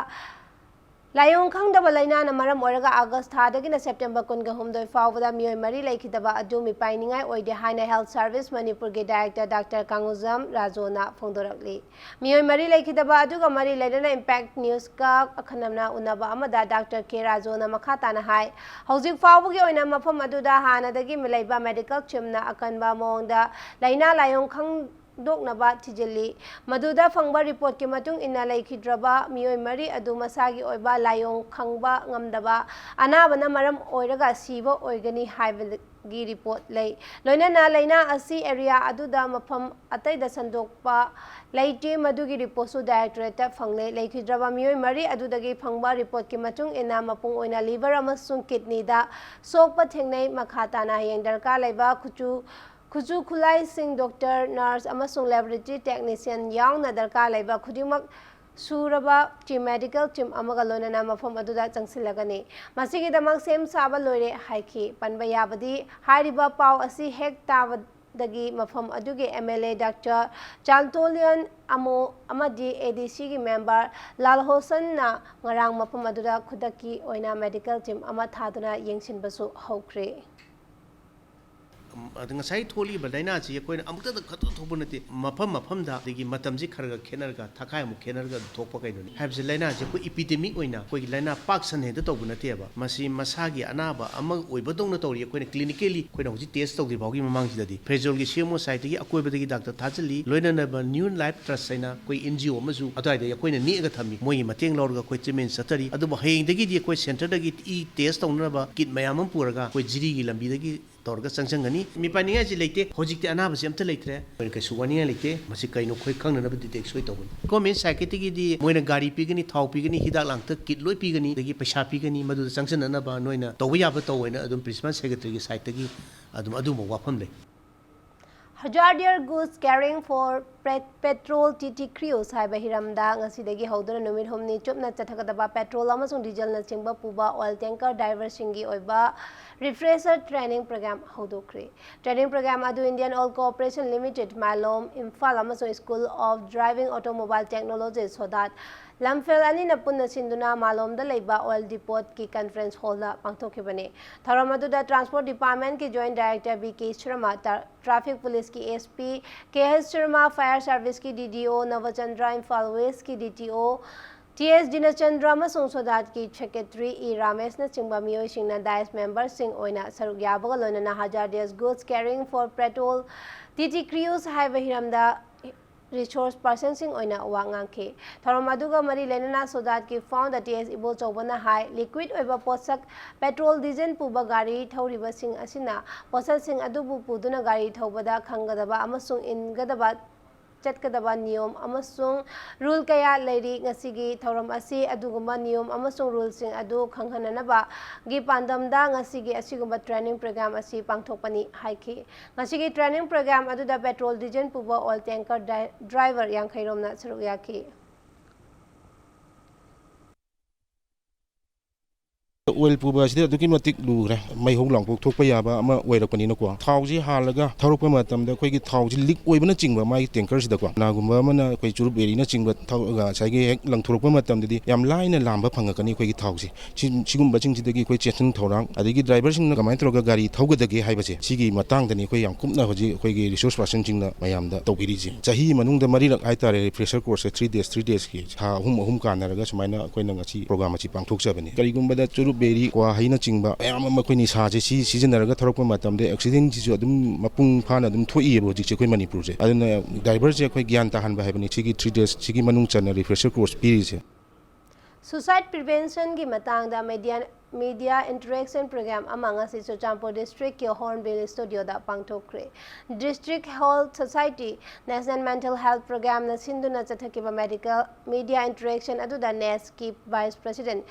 ꯂꯥꯏꯑꯣꯡ ꯈꯪꯗꯕ ꯂꯥꯏꯅꯥꯅ ꯃꯔꯝ ꯑꯣꯏꯔꯒ ꯑꯥꯒꯁ ꯊꯥꯗꯒꯤꯅ ꯁꯦꯞꯇꯦꯝꯕꯔ ꯀꯨꯟꯒ ꯍꯨꯝꯗꯣꯏ ꯐꯥꯎꯕꯗ ꯃꯤꯑꯣꯏ ꯃꯔꯤ ꯂꯩꯈꯤꯗꯕ ꯑꯗꯨ ꯃꯤꯄꯥꯏꯅꯤꯡꯉꯥꯏ ꯑꯣꯏꯗꯦ ꯍꯥꯏꯅ ꯍꯦꯜꯊ ꯁꯥꯔꯚꯤꯁ ꯃꯅꯤꯄꯨꯔꯒꯤ ꯗꯥꯏꯔꯦꯛꯇꯔ ꯗꯥꯛꯇꯔ ꯀꯥꯡꯉꯨꯖꯝ ꯔꯥꯖꯨꯅ ꯐꯣꯡꯗꯣꯔꯛꯂꯤ꯫ ꯃꯤꯑꯣꯏ ꯃꯔꯤ ꯂꯩꯈꯤꯗꯕ ꯑꯗꯨꯒ ꯃꯔꯤ ꯂꯩꯅꯅ ꯏꯝꯄꯦꯛ ꯅ꯭ꯌꯨꯁꯀ ꯑꯈꯟꯅꯅ ꯎꯅꯕ ꯑꯃꯗ ꯗꯥꯛꯇꯔ ꯀꯦ ꯔꯥꯖꯨꯅ ꯃꯈꯥ ꯇꯥꯅ ꯍꯥꯏ, ꯍꯧꯖꯤꯛ ꯐꯥꯎꯕꯒꯤ ꯑꯣꯏꯅ ꯃꯐꯝ ꯑꯗꯨꯗ ꯍꯥꯟꯅꯗꯒꯤ ꯂꯩꯕ ꯃꯦꯗꯤꯀꯦꯜ ꯇꯤꯝꯅ ꯑꯀꯟꯕ ꯃꯑꯣꯡꯗ ꯂꯥꯏꯅꯥ ꯂꯥꯏꯑꯣꯡ ꯈꯪꯗꯣꯛꯅꯕ ꯊꯤꯖꯤꯜꯂꯤ꯫ ꯃꯗꯨꯗ ꯐꯪꯕ ꯔꯤꯄꯣꯔꯠꯀꯤ ꯃꯇꯨꯡ ꯏꯟꯅ ꯂꯩꯈꯤꯗ꯭ꯔꯕ ꯃꯤꯑꯣꯏ ꯃꯔꯤ ꯑꯗꯨ ꯃꯁꯥꯒꯤ ꯑꯣꯏꯕ ꯂꯥꯏꯑꯣꯡ ꯈꯪꯕ ꯉꯝꯗꯕ ꯑꯅꯥꯕꯅ ꯃꯔꯝ ꯑꯣꯏꯔꯒ ꯁꯤꯕ ꯑꯣꯏꯒꯅꯤ ꯍꯥꯏꯕ ꯒꯤ ꯔꯤꯄꯣꯔꯠ ꯂꯩ꯫ ꯂꯣꯏꯅꯅ ꯂꯥꯏꯅꯥ ꯑꯁꯤ ꯑꯦꯔꯤꯌꯥ ꯑꯗꯨꯗ ꯃꯐꯝ ꯑꯇꯩꯗ ꯁꯟꯗꯣꯛꯄ ꯂꯩꯇꯦ, ꯃꯗꯨꯒꯤ ꯔꯤꯄꯣꯔꯠꯁꯨ ꯗꯥꯏꯔꯦꯛꯇꯣꯔꯦꯠꯇ ꯐꯪꯂꯦ꯫ ꯂꯩꯈꯤꯗ꯭ꯔꯕ ꯃꯤꯑꯣꯏ ꯃꯔꯤ ꯑꯗꯨꯗꯒꯤ ꯐꯪꯕ ꯔꯤꯄꯣꯔꯠꯀꯤ ꯃꯇꯨꯡ ꯏꯟꯅ ꯃꯄꯨꯡ ꯑꯣꯏꯅ ꯂꯤꯚꯔ ꯑꯃꯁꯨꯡ ꯀꯤꯗꯅꯤꯗ ꯁꯣꯛꯄ ꯊꯦꯡꯅꯩ꯫ ꯃꯈꯥ ꯇꯥꯅ ꯍꯌꯦꯡ ꯗꯔꯀꯥꯔ ꯂꯩꯕ ꯈꯨꯠꯁꯨ, ꯈꯨꯠꯁꯨ ꯈꯨꯠꯂꯥꯏꯁꯤꯡ, ꯗꯣꯛꯇꯔ, ꯅꯔꯁ ꯑꯃꯁꯨꯡ ꯂꯦꯕꯣꯔꯦꯇꯔꯤ ꯇꯦꯛꯅꯤꯁꯤꯌꯟ ꯌꯥꯎꯅ ꯗꯔꯀꯥꯔ ꯂꯩꯕ ꯈꯨꯗꯤꯡꯃꯛ ꯁꯨꯔꯕ ꯇꯤꯝ, ꯃꯦꯗꯤꯀꯦꯜ ꯇꯤꯝ ꯑꯃꯒ ꯂꯣꯏꯅꯅ ꯃꯐꯝ ꯑꯗꯨꯗ ꯆꯪꯁꯤꯜꯂꯒꯅꯤ꯫ ꯃꯁꯤꯒꯤꯗꯃꯛ ꯁꯦꯝ ꯁꯥꯕ ꯂꯣꯏꯔꯦ ꯍꯥꯏꯈꯤ꯫ ꯄꯟꯕ ꯌꯥꯕꯗꯤ ꯍꯥꯏꯔꯤꯕ ꯄꯥꯎ ꯑꯁꯤ ꯍꯦꯛ ꯇꯥꯕ ꯗꯒꯤ ꯃꯐꯝ ꯑꯗꯨꯒꯤ MLA Doctor ꯆꯥꯟꯇꯣꯂꯤꯌꯟ ꯑꯃꯣ ꯑꯃꯗꯤ ADCꯒꯤ member ꯂꯥꯜ ꯍꯣꯁꯟꯅ ꯉꯔꯥꯡ ꯃꯐꯝ ꯑꯗꯨꯗ ꯈꯨꯗꯛꯀꯤ ꯑꯣꯏꯅ medical team ꯑꯃ ꯊꯥꯗꯨꯅ ꯌꯦꯡꯁꯤꯟꯕꯁꯨ ꯍꯧꯈ꯭ꯔꯦ꯫ ꯑꯗ ꯉꯁꯥꯏ ꯊꯣꯛꯂꯤꯕ ꯂꯥꯏꯅꯥꯁꯤ ꯑꯩꯈꯣꯏꯅ ꯑꯃꯨꯛꯇꯗ ꯈꯛꯇ ꯊꯣꯛꯄ ꯅꯠꯇꯦ, ꯃꯐꯝ ꯃꯐꯝꯗ ꯑꯗꯒꯤ ꯃꯇꯝꯁꯤ ꯈꯔ ꯈꯔ ꯈꯦꯠꯅꯔꯒ ꯊꯈꯥꯏ ꯑꯃꯨꯛ ꯈꯦꯠꯅꯔꯒ ꯑꯗꯨꯝ ꯊꯣꯛꯄ ꯀꯩꯅꯣꯅꯤ꯫ ꯍꯥꯏꯕꯁꯤ ꯂꯥꯏꯅꯥꯁꯤ ꯑꯩꯈꯣꯏ epidemic ꯑꯣꯏꯅ ꯑꯩꯈꯣꯏꯒꯤ ꯂꯥꯏꯅꯥ ꯄꯥꯛ ꯁꯟꯅ ꯍꯦꯛꯇ ꯇꯧꯕ ꯅꯠꯇꯦꯕ꯫ ꯃꯁꯤ ꯃꯁꯥꯒꯤ ꯑꯅꯥꯕ ꯑꯃ ꯑꯣꯏꯕꯗꯧꯅ ꯇꯧꯔꯤ꯫ ꯑꯩꯈꯣꯏꯅ clinically ꯑꯩꯈꯣꯏꯅ ꯍꯧꯖꯤꯛ test ꯇꯧꯗ꯭ꯔꯤ ꯐꯥꯎꯒꯤ ꯃꯃꯥꯡꯁꯤꯗꯗꯤ ꯐ꯭ꯔꯦꯖꯣꯜꯒꯤ CMO siteꯇꯒꯤ ꯑꯀꯣꯏꯕꯗꯒꯤ doctor ꯊꯥꯖꯤꯜꯂꯤ, ꯂꯣꯏꯅꯅꯕ New Life Trust ꯍꯥꯏꯅ ꯑꯩꯈꯣꯏ NGO ꯑꯃꯁꯨ ꯑꯗꯨꯋꯥꯏꯗ ꯑꯩꯈꯣꯏꯅ ꯅꯦꯛꯑꯒ ꯊꯝꯃꯤ꯫ ꯃꯣꯏꯒꯤ ꯃꯇꯦꯡ ꯂꯧꯔꯒ ꯑꯩꯈꯣꯏ treatment ꯆꯠꯊꯔꯤ꯫ ꯑꯗꯨꯕꯨ ꯍꯌꯦꯡꯗꯒꯤꯗꯤ ꯑꯩꯈꯣꯏ centreꯗꯒꯤ e test ꯇꯧꯅꯅꯕ kit ꯃꯌꯥꯝ ꯑꯃ ꯄꯨꯔꯒ ꯑꯩꯈꯣꯏ ꯖꯤꯔꯤꯒꯤ ꯂꯝꯕꯤꯗꯒꯤ ꯇꯧꯔꯒ ꯆꯪꯁꯤꯟꯒꯅꯤ꯫ ꯃꯤꯄꯥꯏꯅꯤꯡꯉꯥꯏꯁꯤ ꯂꯩꯇꯦ꯫ ꯍꯧꯖꯤꯛꯇꯤ ꯑꯅꯥꯕꯁꯤ ꯑꯝꯇ ꯂꯩꯇ꯭ꯔꯦ꯫ ꯑꯩꯈꯣꯏꯅ ꯀꯩꯁꯨ ꯋꯥꯅꯤꯡꯉꯥꯏ ꯂꯩꯇꯦ꯫ ꯃꯁꯤ ꯀꯩꯅꯣ ꯑꯩꯈꯣꯏ ꯈꯪꯅꯅꯕ detect ꯁꯣꯏ ꯇꯧꯒꯅꯤ꯫ Government siteꯀꯤꯗꯒꯤꯗꯤ ꯃꯣꯏꯅ ꯒꯥꯔꯤ ꯄꯤꯒꯅꯤ, ꯊꯥꯎ ꯄꯤꯒꯅꯤ, ꯍꯤꯗꯥꯛ ꯂꯥꯡꯊꯛ kit ꯂꯣꯏ ꯄꯤꯒꯅꯤ, ꯑꯗꯒꯤ ꯄꯩꯁꯥ ꯄꯤꯒꯅꯤ꯫ ꯃꯗꯨꯗ ꯆꯪꯁꯤꯟꯅꯅꯕ ꯅꯣꯏꯅ ꯇꯧꯕ ꯌꯥꯕ ꯇꯧ ꯍꯥꯏꯅ ꯑꯗꯨꯝ Principal Secretaryꯒꯤ siteꯇꯒꯤ ꯑꯗꯨꯝ ꯑꯗꯨꯝꯕ ꯋꯥꯐꯝ ꯂꯩ꯫ Hazardous goods carrying for pet- petrol TT Cruise ꯍꯥꯏꯕ ꯍꯤꯔꯝꯗ ꯉꯁꯤꯗꯒꯤ ꯍꯧꯗꯨꯅ ꯅꯨꯃꯤꯠ ꯍꯨꯝꯅꯤ ꯆꯨꯞꯅ ꯆꯠꯊꯒꯗꯕ petrol ꯑꯃꯁꯨꯡ dieselꯅꯆꯤꯡꯕ ꯄꯨꯕ oil tanker driverꯁꯤꯡꯒꯤ ꯑꯣꯏꯕ refresher training program ꯍꯧꯗꯣꯛꯈ꯭ꯔꯦ꯫ Training program ꯑꯗꯨ Indian Oil Corporation Limited, ꯃꯥꯂꯣꯝ, ꯏꯝꯐꯥꯜ ꯑꯃꯁꯨꯡ School of Driving Automobile Technology, ꯁꯣꯗꯥꯠ, ꯂꯝꯐꯦꯜ ꯑꯅꯤꯅ ꯄꯨꯟꯅ ꯁꯤꯟꯗꯨꯅ ꯃꯥꯂꯣꯝꯗ ꯂꯩꯕ oil depotꯀꯤ conference hallꯗ ꯄꯥꯡꯊꯣꯛꯈꯤꯕꯅꯤ꯫ ꯊꯧꯔꯝ ꯑꯗꯨꯗ Transport Departmentꯀꯤ Joint Director B K Sharma, ꯇ- Traffic Policeꯀꯤ SP K S Sharma, Fire Serviceꯀꯤ DDO ꯅꯕꯆꯟꯗ꯭ꯔ, ꯏꯝꯐꯥꯜ Westꯀꯤ DTO ꯇꯤ ꯑꯦꯁ ꯗꯤꯅꯆꯟꯗ꯭ꯔ ꯑꯃꯁꯨꯡ ꯁꯣꯗꯥꯠꯀꯤ Secretary ꯏ ꯔꯥꯃꯦꯁꯅꯆꯤꯡꯕ ꯃꯤꯑꯣꯏꯁꯤꯡꯅ dais memberꯁꯤꯡ ꯑꯣꯏꯅ ꯁꯔꯨꯛ ꯌꯥꯕꯒ ꯂꯣꯏꯅꯅ Hazardous goods carrying for petrol TT Cruise ꯍꯥꯏꯕ ꯍꯤꯔꯝꯗ resource personꯁꯤꯡ ꯑꯣꯏꯅ ꯋꯥ ꯉꯥꯡꯈꯤ꯫ ꯊꯧꯔꯝ ꯑꯗꯨꯒ ꯃꯔꯤ ꯂꯩꯅꯅ ꯁꯣꯗꯥꯠꯀꯤ founder ꯇꯤ ꯑꯦꯁ ꯏꯕꯣꯆꯧꯕꯅ ꯍꯥꯏ, liquid ꯑꯣꯏꯕ ꯄꯣꯠꯁꯛ petrol diesel ꯄꯨꯕ ꯒꯥꯔꯤ ꯊꯧꯔꯤꯕꯁꯤꯡ ꯑꯁꯤꯅ ꯄꯣꯠꯁꯛꯁꯤꯡ ꯑꯗꯨꯕꯨ ꯄꯨꯗꯨꯅ ꯒꯥꯔꯤ ꯊꯧꯕꯗ ꯈꯪꯒꯗꯕ ꯑꯃꯁꯨꯡ ꯏꯟꯒꯗꯕ ꯆꯠꯀꯗꯕ ꯅꯤꯌꯣꯝ ꯑꯃꯁꯨꯡ rule ꯀꯌꯥ ꯂꯩꯔꯤ꯫ ꯉꯁꯤꯒꯤ ꯊꯧꯔꯝ ꯑꯁꯤ ꯑꯗꯨꯒꯨꯝꯕ ꯅꯤꯌꯣꯝ ꯑꯃꯁꯨꯡ ruleꯁꯤꯡ ꯑꯗꯨ ꯈꯪꯍꯟꯅꯅꯕꯒꯤ ꯄꯥꯟꯗꯝꯗ ꯉꯁꯤꯒꯤ ꯑꯁꯤꯒꯨꯝꯕ training program ꯑꯁꯤ ꯄꯥꯡꯊꯣꯛꯄꯅꯤ ꯍꯥꯏꯈꯤ꯫ ꯉꯁꯤꯒꯤ training program ꯑꯗꯨꯗ petrol diesel ꯄꯨꯕ oil tanker dri- driver ꯌꯥꯡꯈꯩ ꯔꯣꯝꯅ ꯁꯔꯨꯛ ꯌꯥꯈꯤ꯫ ꯑꯣꯏꯜ ꯄꯨꯕ ꯑꯁꯤꯗꯤ ꯑꯗꯨꯛꯀꯤ ꯃꯇꯤꯛ ꯂꯨꯈ꯭ꯔꯦ, ꯃꯩ ꯍꯧ ꯂꯥꯡꯄꯣꯛ ꯊꯣꯛꯄ ꯌꯥꯕ ꯑꯃ ꯑꯣꯏꯔꯛꯄꯅꯤꯅꯀꯣ꯫ ꯊꯥꯎꯁꯤ ꯍꯥꯜꯂꯒ ꯊꯧꯔꯛꯄ ꯃꯇꯝꯗ ꯑꯩꯈꯣꯏꯒꯤ ꯊꯥꯎꯁꯤ ꯂꯤꯛ ꯑꯣꯏꯕꯅꯆꯤꯡꯕ, ꯃꯥꯒꯤ ꯇꯦꯡꯀꯔꯁꯤꯗꯀꯣ ꯀꯅꯥꯒꯨꯝꯕ ꯑꯃꯅ ꯑꯩꯈꯣꯏ ꯆꯨꯔꯨꯞ ꯕꯦꯔꯤꯅꯆꯤꯡꯕ ꯊꯧꯔꯒ ꯉꯁꯥꯏꯒꯤ ꯍꯦꯛ ꯂꯪꯊꯣꯔꯛꯄ ꯃꯇꯝꯗꯗꯤ ꯌꯥꯝ ꯂꯥꯏꯅ ꯂꯥꯝꯕ ꯐꯪꯉꯛꯀꯅꯤ ꯑꯩꯈꯣꯏꯒꯤ ꯊꯥꯎꯁꯦ꯫ ꯁꯤ-, ꯁꯤꯒꯨꯝꯕꯁꯤꯡꯁꯤꯗꯒꯤ ꯑꯩꯈꯣꯏ ꯆꯦꯛꯁꯤꯟ ꯊꯧꯔꯥꯡ, ꯑꯗꯒꯤ ꯗ꯭ꯔꯥꯏꯚꯔꯁꯤꯡꯅ ꯀꯃꯥꯏꯅ ꯇꯧꯔꯒ ꯒꯥꯔꯤ ꯊꯧꯒꯗꯒꯦ ꯍꯥꯏꯕꯁꯦ, ꯁꯤꯒꯤ ꯃꯇꯥꯡꯗꯅꯤ ꯑꯩꯈꯣꯏ ꯌꯥꯝ ꯀꯨꯞꯅ ꯍꯧꯖꯤꯛ ꯑꯩꯈꯣꯏꯒꯤ ꯔꯤꯁꯣꯔꯁ ꯄꯥꯔꯁꯟꯁꯤꯡꯅ ꯃꯌꯥꯝꯗ ꯇꯧꯕꯤꯔꯤꯁꯦ꯫ ꯆꯍꯤ ꯃꯅꯨꯡꯗ ꯃꯔꯤꯔꯛ ꯍꯥꯏꯇꯥꯔꯦ, ꯔꯤꯐ꯭ꯔꯦꯁꯔ ꯀꯣꯔꯁꯁꯦ ꯊ꯭ꯔꯤ ꯗꯦꯖ, ꯊ꯭ꯔꯤ ꯗꯦꯖꯀꯤ ꯊꯥ ꯑꯍꯨꯝ ꯑꯍꯨꯝ ꯀꯥꯟꯅꯔꯒ ꯁꯨꯃꯥꯏꯅ ꯑꯩꯈꯣꯏꯅ ꯉꯁꯤ ꯄ꯭ꯔꯣꯒ꯭ꯔꯥꯝ ꯑꯁꯤ ꯄꯥꯡꯊꯣꯛꯆꯕꯅꯤ꯫ ꯀꯔꯤꯒꯨꯝꯕꯗ ꯆꯨꯔꯨꯞ ꯕꯦꯔꯤ, ꯀ꯭ꯋꯥ ꯍꯩꯅꯆꯤꯡꯕ ꯃꯌꯥꯝ ꯑꯃ ꯑꯩꯈꯣꯏ ꯅꯤꯁꯥꯁꯦ ꯁꯤ ꯁꯤꯖꯤꯟꯅꯔꯒ ꯊꯧꯔꯛꯄ ꯃꯇꯝꯗ ꯑꯦꯛꯁꯤꯗꯦꯟꯁꯤꯁꯨ ꯑꯗꯨꯝ ꯃꯄꯨꯡ ꯐꯥꯅ ꯑꯗꯨꯝ ꯊꯣꯛꯏꯑꯕ ꯍꯧꯖꯤꯛꯁꯦ ꯑꯩꯈꯣꯏ ꯃꯅꯤꯄꯨꯔꯁꯦ꯫ ꯑꯗꯨꯅ ꯗ꯭ꯔꯥꯏꯚꯔꯁꯦ ꯑꯩꯈꯣꯏ ꯒ꯭ꯌꯥꯟ ꯇꯥꯍꯟꯕ ꯍꯥꯏꯕꯅꯤ꯫ ꯁꯤꯒꯤ ꯊ꯭ꯔꯤ ꯗꯦꯖꯁꯤꯒꯤ ꯃꯅꯨꯡ ꯆꯟꯅ ꯔꯤꯐ꯭ꯔꯦꯁꯔ ꯀꯣꯔꯁ ꯄꯤꯔꯤꯁꯦ꯫ Suicide preventionꯒꯤ ꯃꯇꯥꯡꯗ media, media interaction program ꯑꯃ ꯉꯁꯤ Churachandpur districtꯀꯤ Hornbill Studioꯗ ꯄꯥꯡꯊꯣꯛꯈ꯭ꯔꯦ꯫ District Health Society National Mental Health Programꯅ ꯁꯤꯟꯗꯨꯅ ꯆꯠꯊꯈꯤꯕ medical media interaction ꯑꯗꯨꯗ NESTꯀꯤ Vice President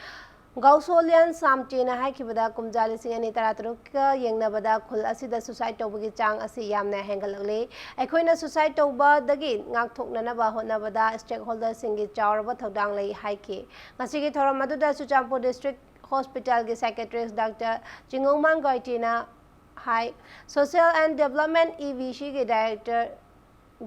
ꯒꯥꯎꯁꯣꯂꯤꯌꯥꯟ ꯁꯥꯝꯇꯦꯅ ꯍꯥꯏꯈꯤꯕꯗ, ꯀꯨꯝꯖꯥ ꯂꯤꯁꯤꯡ ꯑꯅꯤ ꯇꯔꯥꯇꯔꯨꯛꯀ ꯌꯦꯡꯅꯕꯗ ꯈꯨꯜ ꯑꯁꯤꯗ suicide ꯇꯧꯕꯒꯤ ꯆꯥꯡ ꯑꯁꯤ ꯌꯥꯝꯅ ꯍꯦꯟꯒꯠꯂꯛꯂꯤ꯫ ꯑꯩꯈꯣꯏꯅ suicide ꯇꯧꯕꯗꯒꯤ ꯉꯥꯛꯊꯣꯛꯅꯅꯕ ꯍꯣꯠꯅꯕꯗ stakeholderꯁꯤꯡꯒꯤ ꯆꯥꯎꯔꯕ ꯊꯧꯗꯥꯡ ꯂꯩ ꯍꯥꯏꯈꯤ꯫ ꯉꯁꯤꯒꯤ ꯊꯧꯔꯝ ꯑꯗꯨꯗ Churachandpur District Hospitalꯒꯤ psychiatrist Doctor ꯆꯤꯡꯉꯧꯃꯥꯡ ꯒꯣꯏꯇꯤꯅ high, Social and Development EVCꯒꯤ director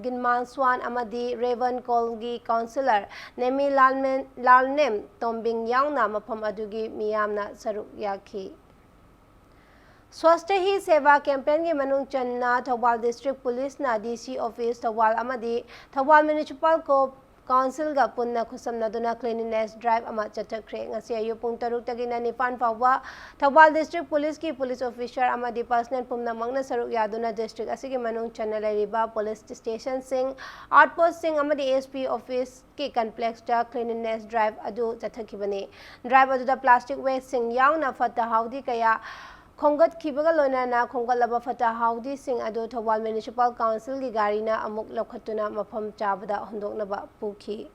ꯒꯤꯟꯃꯥꯟ ꯁ꯭ꯋꯥꯟ ꯑꯃꯗꯤ ꯔꯦꯕꯟ ꯀꯣꯜꯒꯤ councillor ꯅꯦꯃꯤ ꯂꯥꯜꯃꯦꯟ-, ꯂꯥꯜꯅꯦꯝ ꯇꯣꯝꯕꯤꯡ ꯌꯥꯎꯅ ꯃꯐꯝ ꯑꯗꯨꯒꯤ ꯃꯤꯌꯥꯝꯅ ꯁꯔꯨꯛ ꯌꯥꯈꯤ꯫ Swasthya Hi Seva campaignꯒꯤ ꯃꯅꯨꯡ ꯆꯟꯅ Thoubal District Policeꯅ DC office Thoubal ꯑꯃꯗꯤ ꯊꯧꯕꯥꯜ Municipal Co-, Councilꯒ ꯄꯨꯟꯅ ꯈꯨꯠꯁꯝꯅꯗꯨꯅ cleanliness drive ꯑꯃ ꯆꯠꯊꯈ꯭ꯔꯦ꯫ ꯉꯁꯤ ꯑꯌꯨꯛ ꯄꯨꯡ ꯇꯔꯨꯛꯇꯒꯤꯅ ꯅꯤꯄꯥꯟ ꯐꯥꯎꯕ ꯊꯧꯕꯥꯜ District Policeꯀꯤ police officer ꯑꯃꯗꯤ personnel ꯄꯨꯝꯅꯃꯛꯅ ꯁꯔꯨꯛ ꯌꯥꯗꯨꯅ district ꯑꯁꯤꯒꯤ ꯃꯅꯨꯡ ꯆꯟꯅ ꯂꯩꯔꯤꯕ police stationꯁꯤꯡ, outpostꯁꯤꯡ ꯑꯃꯗꯤ SP officeꯀꯤ complexꯇ cleanliness drive ꯑꯗꯨ ꯆꯠꯊꯈꯤꯕꯅꯤ꯫ Drive ꯑꯗꯨꯗ plastic wasteꯁꯤꯡ ꯌꯥꯎꯅ ꯐꯠꯇ ꯍꯥꯎꯗꯤ ꯀꯌꯥ ꯈꯣꯝꯒꯠꯈꯤꯕꯒ ꯂꯣꯏꯅꯅ ꯈꯣꯝꯒꯠꯂꯕ ꯐꯠꯇ ꯍꯥꯎꯗꯤꯁꯤꯡ ꯑꯗꯨ ꯊꯧꯕꯥꯜ Municipal Councilꯒꯤ ꯒꯥꯔꯤꯅ ꯑꯃꯨꯛ ꯂꯧꯈꯠꯇꯨꯅ ꯃꯐꯝ ꯆꯥꯕꯗ ꯍꯨꯟꯗꯣꯛꯅꯕ ꯄꯨꯈꯤ꯫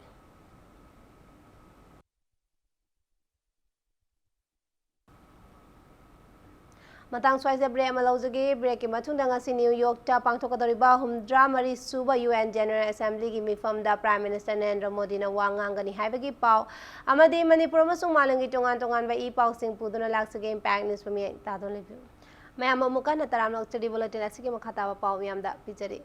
ꯃꯇꯥꯡ ꯁ꯭ꯋꯥꯏꯁꯤꯗ ꯕ꯭ꯔꯦꯛ ꯑꯃ ꯂꯧꯖꯒꯦ꯫ ꯕ꯭ꯔꯦꯛꯀꯤ ꯃꯇꯨꯡꯗ ꯉꯁꯤ ꯅ꯭ꯌꯨ ꯌꯣꯔꯛꯇ ꯄꯥꯡꯊꯣꯛꯀꯗꯧꯔꯤꯕ ꯍꯨꯝꯗ꯭ꯔꯥ ꯃꯔꯤ ꯁꯨꯕ ꯌꯨ ꯑꯦꯟ ꯖꯦꯅꯔꯦꯜ ꯑꯦꯁꯦꯝꯕ꯭ꯂꯤꯒꯤ ꯃꯤꯐꯝꯗ ꯄ꯭ꯔꯥꯏꯝ ꯃꯤꯅꯤꯁꯇꯔ ꯅꯔꯦꯟꯗ꯭ꯔ ꯃꯣꯗꯤꯅ ꯋꯥ ꯉꯥꯡꯒꯅꯤ ꯍꯥꯏꯕꯒꯤ ꯄꯥꯎ ꯑꯃꯗꯤ ꯃꯅꯤꯄꯨꯔ ꯑꯃꯁꯨꯡ ꯃꯥꯂꯦꯝꯒꯤ ꯇꯣꯉꯥꯟ ꯇꯣꯉꯥꯟꯕ ꯏ ꯄꯥꯎꯁꯤꯡ ꯄꯨꯗꯨꯅ ꯂꯥꯛꯆꯒꯦ꯫ ꯏꯝꯄꯦꯛ ꯅ꯭ꯌꯨꯁꯄꯨ ꯃꯤꯠꯌꯦꯡ ꯇꯥꯗꯨꯅ ꯂꯩꯕꯤꯌꯨ꯫ ꯃꯌꯥꯝ ꯑꯃꯨꯛ ꯍꯟꯅ ꯇꯔꯥꯝꯅ ꯑꯣꯛꯆꯔꯤ꯫ ꯕꯨꯂꯦꯇꯤꯟ ꯑꯁꯤꯒꯤ ꯃꯈꯥ ꯇꯥꯕ ꯄꯥꯎ ꯃꯌꯥꯝꯗ ꯄꯤꯖꯔꯤ꯫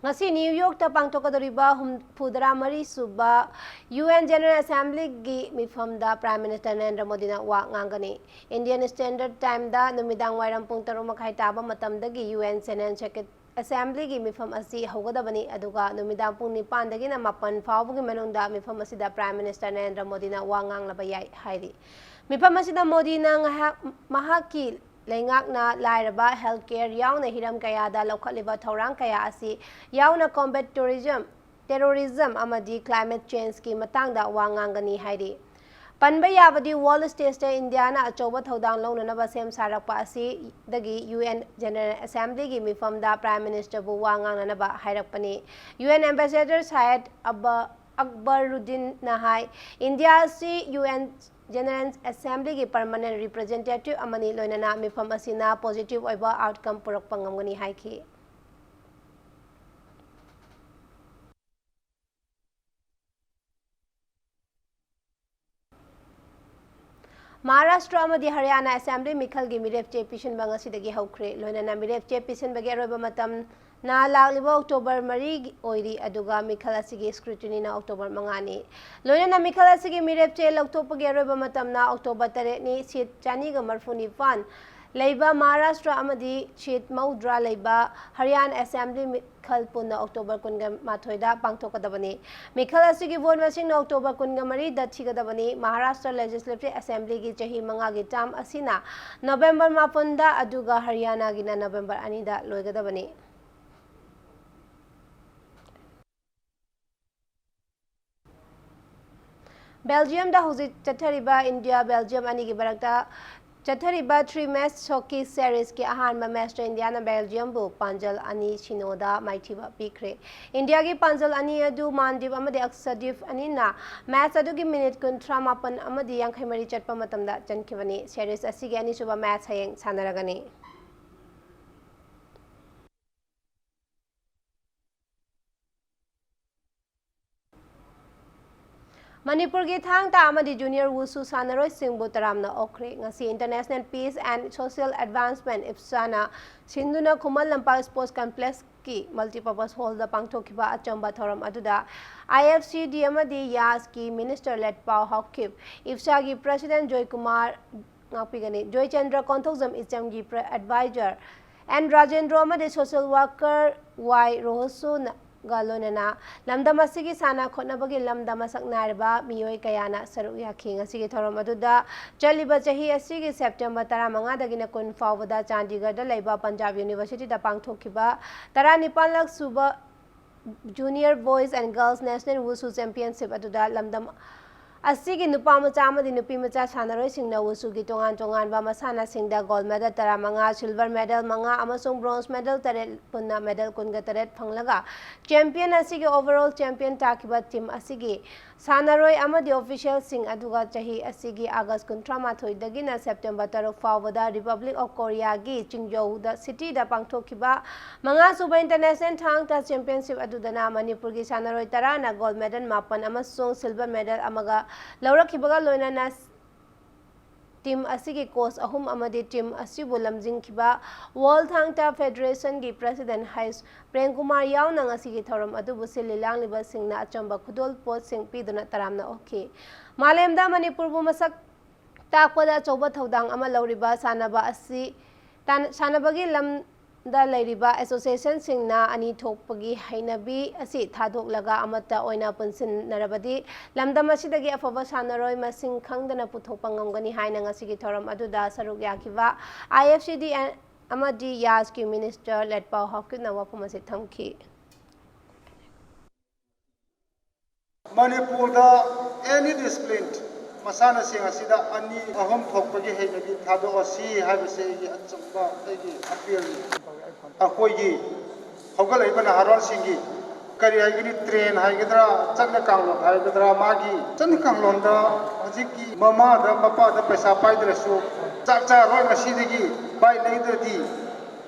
ꯉꯁꯤ ꯅ꯭ꯌꯨ ꯌꯣꯔꯛꯇ ꯄꯥꯡꯊꯣꯛꯀꯗꯧꯔꯤꯕ ꯍꯨꯝꯐꯨꯇꯔꯥ ꯃꯔꯤ ꯁꯨꯕ ꯌꯨ ꯑꯦꯟ ꯖꯦꯅꯔꯦꯜ ꯑꯦꯁꯦꯝꯕ꯭ꯂꯤꯒꯤ ꯃꯤꯐꯝꯗ ꯄ꯭ꯔꯥꯏꯝ ꯃꯤꯅꯤꯁꯇꯔ ꯅꯔꯦꯟꯗ꯭ꯔ ꯃꯣꯗꯤꯅ ꯋꯥ ꯉꯥꯡꯒꯅꯤ꯫ ꯏꯟꯗꯤꯌꯟ ꯁ꯭ꯇꯦꯟꯗꯔꯗ ꯇꯥꯏꯝꯗ ꯅꯨꯃꯤꯗꯥꯡ ꯋꯥꯏꯔꯝ ꯄꯨꯡ ꯇꯔꯨꯛ ꯃꯈꯥꯏ ꯇꯥꯕ ꯃꯇꯝꯗꯒꯤ ꯌꯨ ꯑꯦꯟ ꯖꯦꯅꯔꯦꯜ ꯁꯦꯀ꯭ꯔꯦ-, ꯑꯦꯁꯦꯝꯕ꯭ꯂꯤꯒꯤ ꯃꯤꯐꯝ ꯑꯁꯤ ꯍꯧꯒꯗꯕꯅꯤ, ꯑꯗꯨꯒ ꯅꯨꯃꯤꯗꯥꯡ ꯄꯨꯡ ꯅꯤꯄꯥꯟꯗꯒꯤꯅ ꯃꯥꯄꯟ ꯐꯥꯎꯕꯒꯤ ꯃꯅꯨꯡꯗ ꯃꯤꯐꯝ ꯑꯁꯤꯗ ꯄ꯭ꯔꯥꯏꯝ ꯃꯤꯅꯤꯁꯇꯔ ꯅꯔꯦꯟꯗ꯭ꯔ ꯃꯣꯗꯤꯅ ꯋꯥ ꯉꯥꯡꯂꯕ ꯌꯥꯏ ꯍꯥꯏꯔꯤ꯫ ꯃꯤꯐꯝ ꯑꯁꯤꯗ ꯃꯣꯗꯤꯅ ꯉꯥꯏꯍꯥꯛ ꯃꯍꯥꯛꯀꯤ ꯂꯩꯉꯥꯛꯅ ꯂꯥꯏꯔꯕ, ꯍꯦꯜꯊ ꯀꯦꯌꯔ ꯌꯥꯎꯅ ꯍꯤꯔꯝ ꯀꯌꯥꯗ ꯂꯧꯈꯠꯂꯤꯕ ꯊꯧꯔꯥꯡ ꯀꯌꯥ ꯑꯁꯤ ꯌꯥꯎꯅ ꯀꯣꯝꯕꯦꯠ ꯇꯨꯔꯤꯖꯝ, ꯇꯦꯔꯣꯔꯤꯖꯝ ꯑꯃꯗꯤ ꯀ꯭ꯂꯥꯏꯃꯦꯠ ꯆꯦꯟꯖꯀꯤ ꯃꯇꯥꯡꯗ ꯋꯥ ꯉꯥꯡꯒꯅꯤ ꯍꯥꯏꯔꯤ꯫ ꯄꯟꯕ ꯌꯥꯕꯗꯤ, ꯋꯥꯔꯜꯗ ꯁ꯭ꯇꯦꯖꯇ ꯏꯟꯗꯤꯌꯥꯅ ꯑꯆꯧꯕ ꯊꯧꯗꯥꯡ ꯂꯧꯅꯅꯕ ꯁꯦꯝ ꯁꯥꯔꯛꯄ ꯑꯁꯤꯗꯒꯤ ꯌꯨ ꯑꯦꯟ ꯖꯦꯅꯔꯦꯜ ꯑꯦꯁꯦꯝꯕ꯭ꯂꯤꯒꯤ ꯃꯤꯐꯝꯗ ꯄ꯭ꯔꯥꯏꯝ ꯃꯤꯅꯤꯁꯇꯔꯕꯨ ꯋꯥ ꯉꯥꯡꯅꯅꯕ ꯍꯥꯏꯔꯛꯄꯅꯤ꯫ ꯌꯨ ꯑꯦꯟ ꯑꯦꯝꯕꯦꯁꯦꯗꯔ ꯁꯥꯌꯦꯗ ꯑꯕ-, ꯑꯛꯕꯔꯨꯗꯤꯟꯅ ꯍꯥꯏ, ꯏꯟꯗꯤꯌꯥ ꯑꯁꯤ ꯌꯨ ꯑꯦꯟ ꯖꯦꯅꯔꯦꯜ ꯑꯦꯁꯦꯝꯕ꯭ꯂꯤꯒꯤ ꯄꯔꯃꯅꯦꯟ ꯔꯤꯄ꯭ꯔꯖꯦꯟꯇꯦꯇꯤꯚ ꯑꯃꯅꯤ, ꯂꯣꯏꯅꯅ ꯃꯤꯐꯝ ꯑꯁꯤꯅ ꯄꯣꯖꯤꯇꯤꯚ ꯑꯣꯏꯕ ꯑꯥꯎꯠꯀꯝ ꯄꯨꯔꯛꯄ ꯉꯝꯒꯅꯤ ꯍꯥꯏꯈꯤ꯫ ꯃꯍꯥꯔꯥꯁꯇ꯭ꯔ ꯑꯃꯗꯤ ꯍꯔꯤꯌꯥꯅꯥ ꯑꯦꯁꯦꯝꯕ꯭ꯂꯤ ꯃꯤꯈꯜꯒꯤ ꯃꯤꯔꯦꯞꯆꯦ ꯄꯤꯁꯤꯟꯕ ꯉꯁꯤꯗꯒꯤ ꯍꯧꯈ꯭ꯔꯦ꯫ ꯂꯣꯏꯅꯅ ꯃꯤꯔꯦꯞꯆꯦ ꯄꯤꯁꯤꯟꯕꯒꯤ ꯑꯔꯣꯏꯕ ꯃꯇꯝꯅ ꯂꯥꯛꯂꯤꯕ ꯑꯣꯛꯇꯣꯕꯔ ꯃꯔꯤ ꯑꯣꯏꯔꯤ, ꯑꯗꯨꯒ ꯃꯤꯈꯜ ꯑꯁꯤꯒꯤ ꯁ꯭ꯀ꯭ꯔꯨꯇꯤꯅꯤꯅ ꯑꯣꯛꯇꯣꯕꯔ ꯃꯉꯥꯅꯤ꯫ ꯂꯣꯏꯅꯅ ꯃꯤꯈꯜ ꯑꯁꯤꯒꯤ ꯃꯤꯔꯦꯞꯆꯦ ꯂꯧꯊꯣꯛꯄꯒꯤ ꯑꯔꯣꯏꯕ ꯃꯇꯝꯅ ꯑꯣꯛꯇꯣꯕꯔ ꯇꯔꯦꯠꯅꯤ꯫ ꯁꯤꯠ ꯆꯅꯤꯒ ꯃꯔꯤꯐꯨ ꯅꯤꯄꯥꯟ ꯂꯩꯕ ꯃꯍꯥꯔꯥꯁꯇ꯭ꯔ ꯑꯃꯗꯤ ꯁꯤꯠ ꯃꯧꯗ꯭ꯔꯥ ꯂꯩꯕ ꯍꯔꯤꯌꯥꯅꯥ ꯑꯦꯁꯦꯝꯕ꯭ꯂꯤ ꯃꯤꯈꯜ ꯄꯨꯟꯅ ꯑꯣꯛꯇꯣꯕꯔ ꯀꯨꯟꯒ ꯃꯥꯊꯣꯏꯗ ꯄꯥꯡꯊꯣꯛꯀꯗꯕꯅꯤ꯫ ꯃꯤꯈꯜ ꯑꯁꯤꯒꯤ ꯚꯣꯠ ꯃꯁꯤꯡꯅ ꯑꯣꯛꯇꯣꯕꯔ ꯀꯨꯟꯒ ꯃꯔꯤꯗ ꯊꯤꯒꯗꯕꯅꯤ꯫ ꯃꯍꯥꯔꯥꯁꯇ꯭ꯔ ꯂꯦꯖꯤꯁꯂꯦꯇꯤꯚ ꯑꯦꯁꯦꯝꯕ꯭ꯂꯤꯒꯤ ꯆꯍꯤ ꯃꯉꯥꯒꯤ ꯇꯥꯔꯝ ꯑꯁꯤꯅ ꯅꯕꯦꯝꯕꯔ ꯃꯥꯄꯟꯗ, ꯑꯗꯨꯒ ꯍꯔꯤꯌꯥꯅꯥꯒꯤꯅ ꯅꯕꯦꯝꯕꯔ ꯑꯅꯤꯗ ꯂꯣꯏꯒꯗꯕꯅꯤ꯫ ꯕꯦꯜꯖꯤꯌꯝꯗ ꯍꯧꯖꯤꯛ ꯆꯠꯊꯔꯤꯕ ꯏꯟꯗꯤꯌꯥ ꯕꯦꯜꯖꯤꯌꯝ ꯑꯅꯤꯒꯤ ꯃꯔꯛꯇ ꯆꯠꯊꯔꯤꯕ three match hockey seriesꯀꯤ ꯑꯍꯥꯟꯕ matchꯇ ꯏꯟꯗꯤꯌꯥꯅ ꯕꯦꯜꯖꯤꯌꯝꯕꯨ ꯄꯥꯟꯖꯜ ꯑꯅꯤ ꯁꯤꯅꯣꯗ ꯃꯥꯏꯊꯤꯕ ꯄꯤꯈ꯭ꯔꯦ꯫ ꯏꯟꯗꯤꯌꯥꯒꯤ ꯄꯥꯟꯖꯜ ꯑꯅꯤ ꯑꯗꯨ ꯃꯥꯟꯗꯤꯞ ꯑꯃꯗꯤ ꯑꯛꯁꯗꯤꯞ ꯑꯅꯤꯅ match ꯑꯗꯨꯒꯤ minute ꯀꯨꯟꯊ꯭ꯔꯥ ꯃꯥꯄꯟ ꯑꯃꯗꯤ ꯌꯥꯡꯈꯩ ꯃꯔꯤ ꯆꯠꯄ ꯃꯇꯝꯗ ꯆꯟꯈꯤꯕꯅꯤ꯫ Series ꯑꯁꯤꯒꯤ ꯑꯅꯤꯁꯨꯕ match ꯍꯌꯦꯡ ꯁꯥꯟꯅꯔꯒꯅꯤ꯫ ꯃꯅꯤꯄꯨꯔꯒꯤ ꯊꯥꯡ ꯇꯥ ꯑꯃꯗꯤ junior wushu ꯁꯥꯟꯅꯔꯣꯏꯁꯤꯡꯕꯨ ꯇꯔꯥꯝꯅ ꯑꯣꯛꯈ꯭ꯔꯦ꯫ ꯉꯁꯤ International Peace and Social Advancement, IPSAꯅ ꯁꯤꯟꯗꯨꯅ ꯈꯨꯃꯟ ꯂꯝꯄꯥꯛ Sports Complexꯀꯤ Multipurpose Hallꯗ ꯄꯥꯡꯊꯣꯛꯈꯤꯕ ꯑꯆꯝꯕ ꯊꯧꯔꯝ ꯑꯗꯨꯗ I F C D ꯑꯃꯗꯤ ꯌꯥꯁꯀꯤ Minister ꯂꯦꯠꯄꯥꯎ ꯍꯥꯎꯀꯤꯞ, IPSAꯒꯤ President ꯖꯣꯏꯀꯨꯃꯥꯔ ꯉꯥꯛꯄꯤꯒꯅꯤ꯫ ꯖꯣꯏꯆꯟꯗ꯭ꯔ ꯀꯣꯟꯊꯧꯖꯝ, ꯏꯆꯝꯒꯤ Pre-, Advisor, ꯑꯦꯟ ꯔꯥꯖꯦꯟꯗ꯭ꯔꯣ ꯑꯃꯗꯤ social worker ꯋꯥꯏ ꯔꯣꯍꯣꯁꯨꯅꯒ ꯂꯣꯏꯅꯅ ꯂꯝꯗꯝ ꯑꯁꯤꯒꯤ ꯁꯥꯟꯅ ꯈꯣꯠꯅꯕꯒꯤ ꯂꯝꯗ ꯃꯁꯛ ꯅꯥꯏꯔꯕ ꯃꯤꯑꯣꯏ ꯀꯌꯥꯅ ꯁꯔꯨꯛ ꯌꯥꯈꯤ꯫ ꯉꯁꯤꯒꯤ ꯊꯧꯔꯝ ꯑꯗꯨꯗ ꯆꯠꯂꯤꯕ ꯆꯍꯤ ꯑꯁꯤꯒꯤ September ꯇꯔꯥꯃꯉꯥꯗꯒꯤꯅ ꯀꯨꯟ ꯐꯥꯎꯕꯗ ꯆꯥꯟꯗꯤꯒꯔꯗ ꯂꯩꯕ Punjab Universityꯗ ꯄꯥꯡꯊꯣꯛꯈꯤꯕ ꯇꯔꯥꯅꯤꯄꯥꯟꯂꯛ ꯁꯨꯕ Junior Boys and Girls National Wushu Championship ꯑꯗꯨꯗ ꯂꯝꯗꯝ ꯑꯁꯤꯒꯤ ꯅꯨꯄꯥ ꯃꯆꯥ ꯑꯃꯗꯤ ꯅꯨꯄꯤ ꯃꯆꯥ ꯁꯥꯟꯅꯔꯣꯏꯁꯤꯡꯅ ꯋꯨꯁꯨꯒꯤ ꯇꯣꯉꯥꯟ ꯇꯣꯉꯥꯟꯕ ꯃꯁꯥꯟꯅꯁꯤꯡꯗ gold medal ꯇꯔꯥꯃꯉꯥ, silver medal ꯃꯉꯥ ꯑꯃꯁꯨꯡ bronze medal ꯇꯔꯦꯠ, ꯄꯨꯟꯅ medal ꯀꯨꯟꯒ ꯇꯔꯦꯠ ꯐꯪꯂꯒ champion ꯑꯁꯤꯒꯤ overall champion ꯇꯥꯈꯤꯕ team ꯑꯁꯤꯒꯤ ꯁꯥꯟꯅꯔꯣꯏ ꯑꯃꯗꯤ officialꯁꯤꯡ ꯑꯗꯨꯒ ꯆꯍꯤ ꯑꯁꯤꯒꯤ August ꯀꯨꯟꯊ꯭ꯔꯥ ꯃꯥꯊꯣꯏꯗꯒꯤꯅ September ꯇꯔꯨꯛ ꯐꯥꯎꯕꯗ Republic of Koreaꯒꯤ ꯆꯤꯡꯖꯧꯗ cityꯗ ꯄꯥꯡꯊꯣꯛꯈꯤꯕ ꯃꯉꯥꯁꯨꯕ International ꯊꯥꯡ ꯇꯥ Championship ꯑꯗꯨꯗꯅ ꯃꯅꯤꯄꯨꯔꯒꯤ ꯁꯥꯟꯅꯔꯣꯏ ꯇꯔꯥꯅ gold medal ꯃꯥꯄꯟ ꯑꯃꯁꯨꯡ silver medal ꯑꯃꯒ ꯂꯧꯔꯛꯈꯤꯕꯒ ꯂꯣꯏꯅꯅ team ꯑꯁꯤꯒꯤ coach ꯑꯍꯨꯝ ꯑꯃꯗꯤ team ꯑꯁꯤꯕꯨ ꯂꯝꯖꯤꯡꯈꯤꯕ World ꯊꯥꯡ ꯇꯥ Federationꯒꯤ President ꯍꯩꯁ ꯄ꯭ꯔꯦꯝꯀꯨꯃꯥꯔ ꯌꯥꯎꯅ ꯉꯁꯤꯒꯤ ꯊꯧꯔꯝ ꯑꯗꯨꯕꯨ ꯁꯤꯜꯂꯤ ꯂꯥꯡꯂꯤꯕꯁꯤꯡꯅ ꯑꯆꯝꯕ ꯈꯨꯗꯣꯜꯄꯣꯠꯁꯤꯡ ꯄꯤꯗꯨꯅ ꯇꯔꯥꯝꯅ ꯑꯣꯛꯈꯤ꯫ ꯃꯥꯂꯦꯝꯗ ꯃꯅꯤꯄꯨꯔꯕꯨ ꯃꯁꯛ ꯇꯥꯛꯄꯗ ꯑꯆꯧꯕ ꯊꯧꯗꯥꯡ ꯑꯃ ꯂꯧꯔꯤꯕ ꯁꯥꯟꯅꯕ ꯑꯁꯤ ꯇꯥꯟ-, ꯁꯥꯟꯅꯕꯒꯤ ꯂꯝꯗ ꯂꯩꯔꯤꯕ associationꯁꯤꯡꯅ ꯑꯅꯤ ꯊꯣꯛꯄꯒꯤ ꯍꯩꯅꯕꯤ ꯑꯁꯤ ꯊꯥꯗꯣꯛꯂꯒ ꯑꯃꯠꯇ ꯑꯣꯏꯅ ꯄꯨꯟꯁꯤꯟꯅꯔꯕꯗꯤ ꯂꯝꯗꯝ ꯑꯁꯤꯗꯒꯤ ꯑꯐꯕ ꯁꯥꯟꯅꯔꯣꯏ ꯃꯁꯤꯡ ꯈꯪꯗꯅ ꯄꯨꯊꯣꯛꯄ ꯉꯝꯒꯅꯤ ꯍꯥꯏꯅ ꯉꯁꯤꯒꯤ ꯊꯧꯔꯝ ꯑꯗꯨꯗ ꯁꯔꯨꯛ ꯌꯥꯈꯤꯕ I F C D ꯑꯃꯗꯤ ꯌꯥꯁꯀꯤ Minister ꯂꯦꯠꯄꯥꯎ ꯍꯥꯎꯀꯤꯞꯅ ꯋꯥꯐꯝ ꯑꯁꯤ ꯊꯝꯈꯤ꯫ ꯃꯅꯤꯄꯨꯔꯗ any discipline ꯃꯁꯥꯟꯅꯁꯤꯡ ꯑꯁꯤꯗ ꯑꯅꯤ ꯑꯍꯨꯝ ꯊꯣꯛꯄꯒꯤ ꯍꯩꯅꯕꯤ ꯊꯥꯗꯣꯛꯑꯁꯤ ꯍꯥꯏꯕꯁꯦ ꯑꯩꯒꯤ ꯑꯆꯨꯝꯕ ꯑꯩꯒꯤ ꯑꯄꯤꯜꯅꯤ꯫ ꯑꯩꯈꯣꯏꯒꯤ ꯍꯧꯒꯠꯂꯛꯏꯕ ꯅꯍꯥꯔꯣꯜꯁꯤꯡꯒꯤ ꯀꯔꯤ ꯍꯥꯏꯒꯅꯤ, ꯇ꯭ꯔꯦꯟ ꯍꯥꯏꯒꯗ꯭ꯔꯥ, ꯆꯠꯅ ꯀꯥꯡꯂꯣꯟ ꯍꯥꯏꯒꯗ꯭ꯔꯥ, ꯃꯥꯒꯤ ꯆꯠꯅ ꯀꯥꯡꯂꯣꯟꯗ ꯍꯧꯖꯤꯛꯀꯤ ꯃꯃꯥꯗ ꯃꯄꯥꯗ ꯄꯩꯁꯥ ꯄꯥꯏꯗ꯭ꯔꯁꯨ ꯆꯥꯛ ꯆꯥꯔꯣꯏ ꯉꯁꯤꯗꯒꯤ, ꯕꯥꯏꯛ ꯂꯩꯗ꯭ꯔꯗꯤ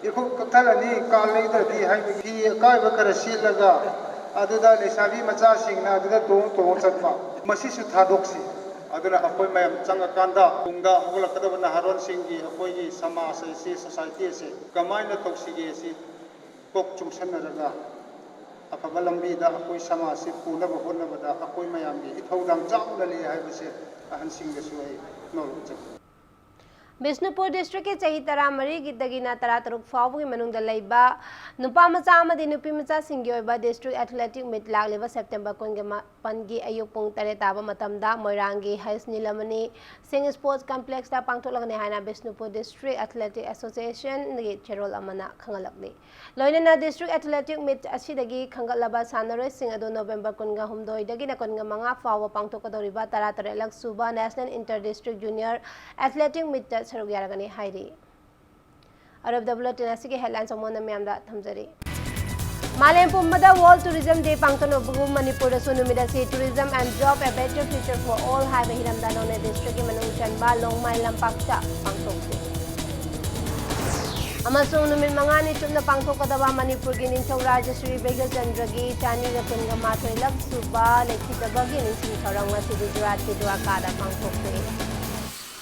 ꯏꯈꯨꯠ ꯀꯛꯊꯠꯂꯅꯤ, ꯀꯥꯔ ꯂꯩꯗ꯭ꯔꯗꯤ ꯍꯥꯏꯕꯒꯤ ꯑꯀꯥꯏꯕ ꯈꯔ ꯁꯦꯠꯂꯒ ꯑꯗꯨꯗ ꯂꯩꯁꯥꯕꯤ ꯃꯆꯥꯁꯤꯡꯅ ꯑꯗꯨꯗ ꯇꯣꯡ ꯇꯣꯡ ꯆꯠꯄ, ꯃꯁꯤꯁꯨ ꯊꯥꯗꯣꯛꯁꯤ꯫ ꯑꯗꯨꯅ ꯑꯩꯈꯣꯏ ꯃꯌꯥꯝ ꯆꯪꯉꯀꯥꯟꯗ ꯇꯨꯡꯗ ꯍꯧꯒꯠꯂꯛꯀꯗꯕ ꯅꯍꯥꯔꯣꯜꯁꯤꯡꯒꯤ ꯑꯩꯈꯣꯏꯒꯤ ꯁꯃꯥꯖ ꯑꯁꯤ, ꯁꯣꯁꯥꯏꯇꯤ ꯑꯁꯤ ꯀꯃꯥꯏꯅ ꯇꯧꯁꯤꯒꯦ ꯑꯁꯤ ꯀꯣꯛ ꯆꯨꯡꯁꯟꯅꯔꯒ ꯑꯐꯕ ꯂꯝꯕꯤꯗ ꯑꯩꯈꯣꯏ ꯁꯃꯥꯖꯁꯤ ꯄꯨꯅꯕ ꯍꯣꯠꯅꯕꯗ ꯑꯩꯈꯣꯏ ꯃꯌꯥꯝꯒꯤ ꯏꯊꯧꯗꯥꯡ ꯆꯥꯎꯅ ꯂꯩ ꯍꯥꯏꯕꯁꯦ ꯑꯍꯟꯁꯤꯡꯗꯁꯨ ꯑꯩ ꯅꯣꯂꯨꯛꯆꯩ꯫ ꯕꯤꯁꯅꯨꯄꯨꯔ ꯗꯤꯁꯇ꯭ꯔꯤꯛꯀꯤ ꯆꯍꯤ ꯇꯔꯥꯃꯔꯤꯗꯒꯤꯅ ꯇꯔꯥꯇꯔꯨꯛ ꯐꯥꯎꯕꯒꯤ ꯃꯅꯨꯡꯗ ꯂꯩꯕ ꯅꯨꯄꯥ ꯃꯆꯥ ꯑꯃꯗꯤ ꯅꯨꯄꯤ ꯃꯆꯥꯁꯤꯡꯒꯤ ꯑꯣꯏꯕ ꯗꯤꯁꯇ꯭ꯔꯤꯛ ꯑꯦꯊꯂꯦꯇꯤꯛ ꯃꯤꯠ ꯂꯥꯛꯂꯤꯕ ꯁꯦꯞꯇꯦꯝꯕꯔ ꯀꯨꯟꯒ ꯃꯥꯄꯟꯒꯤ ꯑꯌꯨꯛ ꯄꯨꯡ ꯇꯔꯦꯠ ꯇꯥꯕ ꯃꯇꯝꯗ ꯃꯣꯏꯔꯥꯡꯒꯤ ꯍꯩꯁ ꯅꯤꯂꯃꯅꯤ ꯁꯤꯡ ꯁ꯭ꯄꯣꯔꯠꯁ ꯀꯝꯄ꯭ꯂꯦꯛꯁꯇ ꯄꯥꯡꯊꯣꯛꯂꯒꯅꯤ ꯍꯥꯏꯅ ꯕꯤꯁꯅꯨꯄꯨꯔ ꯗꯤꯁꯇ꯭ꯔꯤꯛ ꯑꯦꯊꯂꯦꯇꯤꯛ ꯑꯦꯁꯣꯁꯤꯌꯦꯁꯟꯒꯤ ꯆꯦꯔꯣꯜ ꯑꯃꯅ ꯈꯪꯍꯜꯂꯛꯂꯤ꯫ ꯂꯣꯏꯅꯅ ꯗꯤꯁꯇ꯭ꯔꯤꯛ ꯑꯦꯊꯂꯦꯇꯤꯛ ꯃꯤꯠ ꯑꯁꯤꯗꯒꯤ ꯈꯟꯒꯠꯂꯕ ꯁꯥꯟꯅꯔꯣꯏꯁꯤꯡ ꯑꯗꯨ ꯅꯣꯕꯦꯝꯕꯔ ꯀꯨꯟꯒ ꯍꯨꯝꯗꯣꯏꯗꯒꯤꯅ ꯀꯨꯟꯒ ꯃꯉꯥ ꯐꯥꯎꯕ ꯄꯥꯡꯊꯣꯛꯀꯗꯧꯔꯤꯕ ꯇꯔꯥꯇꯔꯦꯠꯂꯛ ꯁꯨꯕ national enter district junior athletic ꯃꯤꯠꯇ ꯁꯔꯨꯛ ꯌꯥꯔꯒꯅꯤ ꯍꯥꯏꯔꯤ꯫ ꯑꯔꯣꯏꯕꯗ ꯕꯨꯂꯦꯇꯤꯟ ꯑꯁꯤꯒꯤ ꯍꯦꯗꯂꯥꯏꯟꯁ ꯑꯃꯨꯛ ꯍꯟꯅ ꯃꯌꯥꯝꯗ ꯊꯝꯖꯔꯤ꯫ ꯃꯥꯂꯦꯝ ꯄꯨꯝꯕꯗ World Tourism Day ꯄꯥꯡꯊꯣꯛꯅꯕꯒꯨꯝ ꯃꯅꯤꯄꯨꯔꯗꯁꯨ ꯅꯨꯃꯤꯠ ꯑꯁꯤ Tourism and Job, A Better Future for All ꯍꯥꯏꯕ ꯍꯤꯔꯝꯗ ꯅꯣꯅꯦ ꯗꯤꯁꯇ꯭ꯔꯤꯛꯀꯤ ꯃꯅꯨꯡ ꯆꯟꯕ ꯂꯣꯡꯃꯥꯏ ꯂꯝꯄꯥꯛꯇ ꯄꯥꯡꯊꯣꯛꯈꯤ꯫ ꯑꯃꯁꯨꯡ ꯅꯨꯃꯤꯠ ꯃꯉꯥꯅꯤ ꯆꯨꯞꯅ ꯄꯥꯡꯊꯣꯛꯀꯗꯕ ꯃꯅꯤꯄꯨꯔꯒꯤ ꯅꯤꯡꯊꯧ ꯔꯥꯖ ꯁ꯭ꯔꯤ ꯕꯩꯒ꯭ꯌꯆꯟꯗ꯭ꯔꯒꯤ ꯆꯅꯤꯒ ꯀꯨꯟꯒ ꯃꯥꯊꯣꯏ ꯂꯛ ꯁꯨꯕ ꯂꯩꯈꯤꯗꯕꯒꯤ ꯅꯤꯡꯁꯤꯡ ꯊꯧꯔꯝ ꯉꯁꯤꯗꯤ ꯒꯨꯖꯔꯥꯠꯀꯤ ꯗ꯭ꯋꯥꯔꯀꯥꯗ ꯄꯥꯡꯊꯣꯛꯈꯤ꯫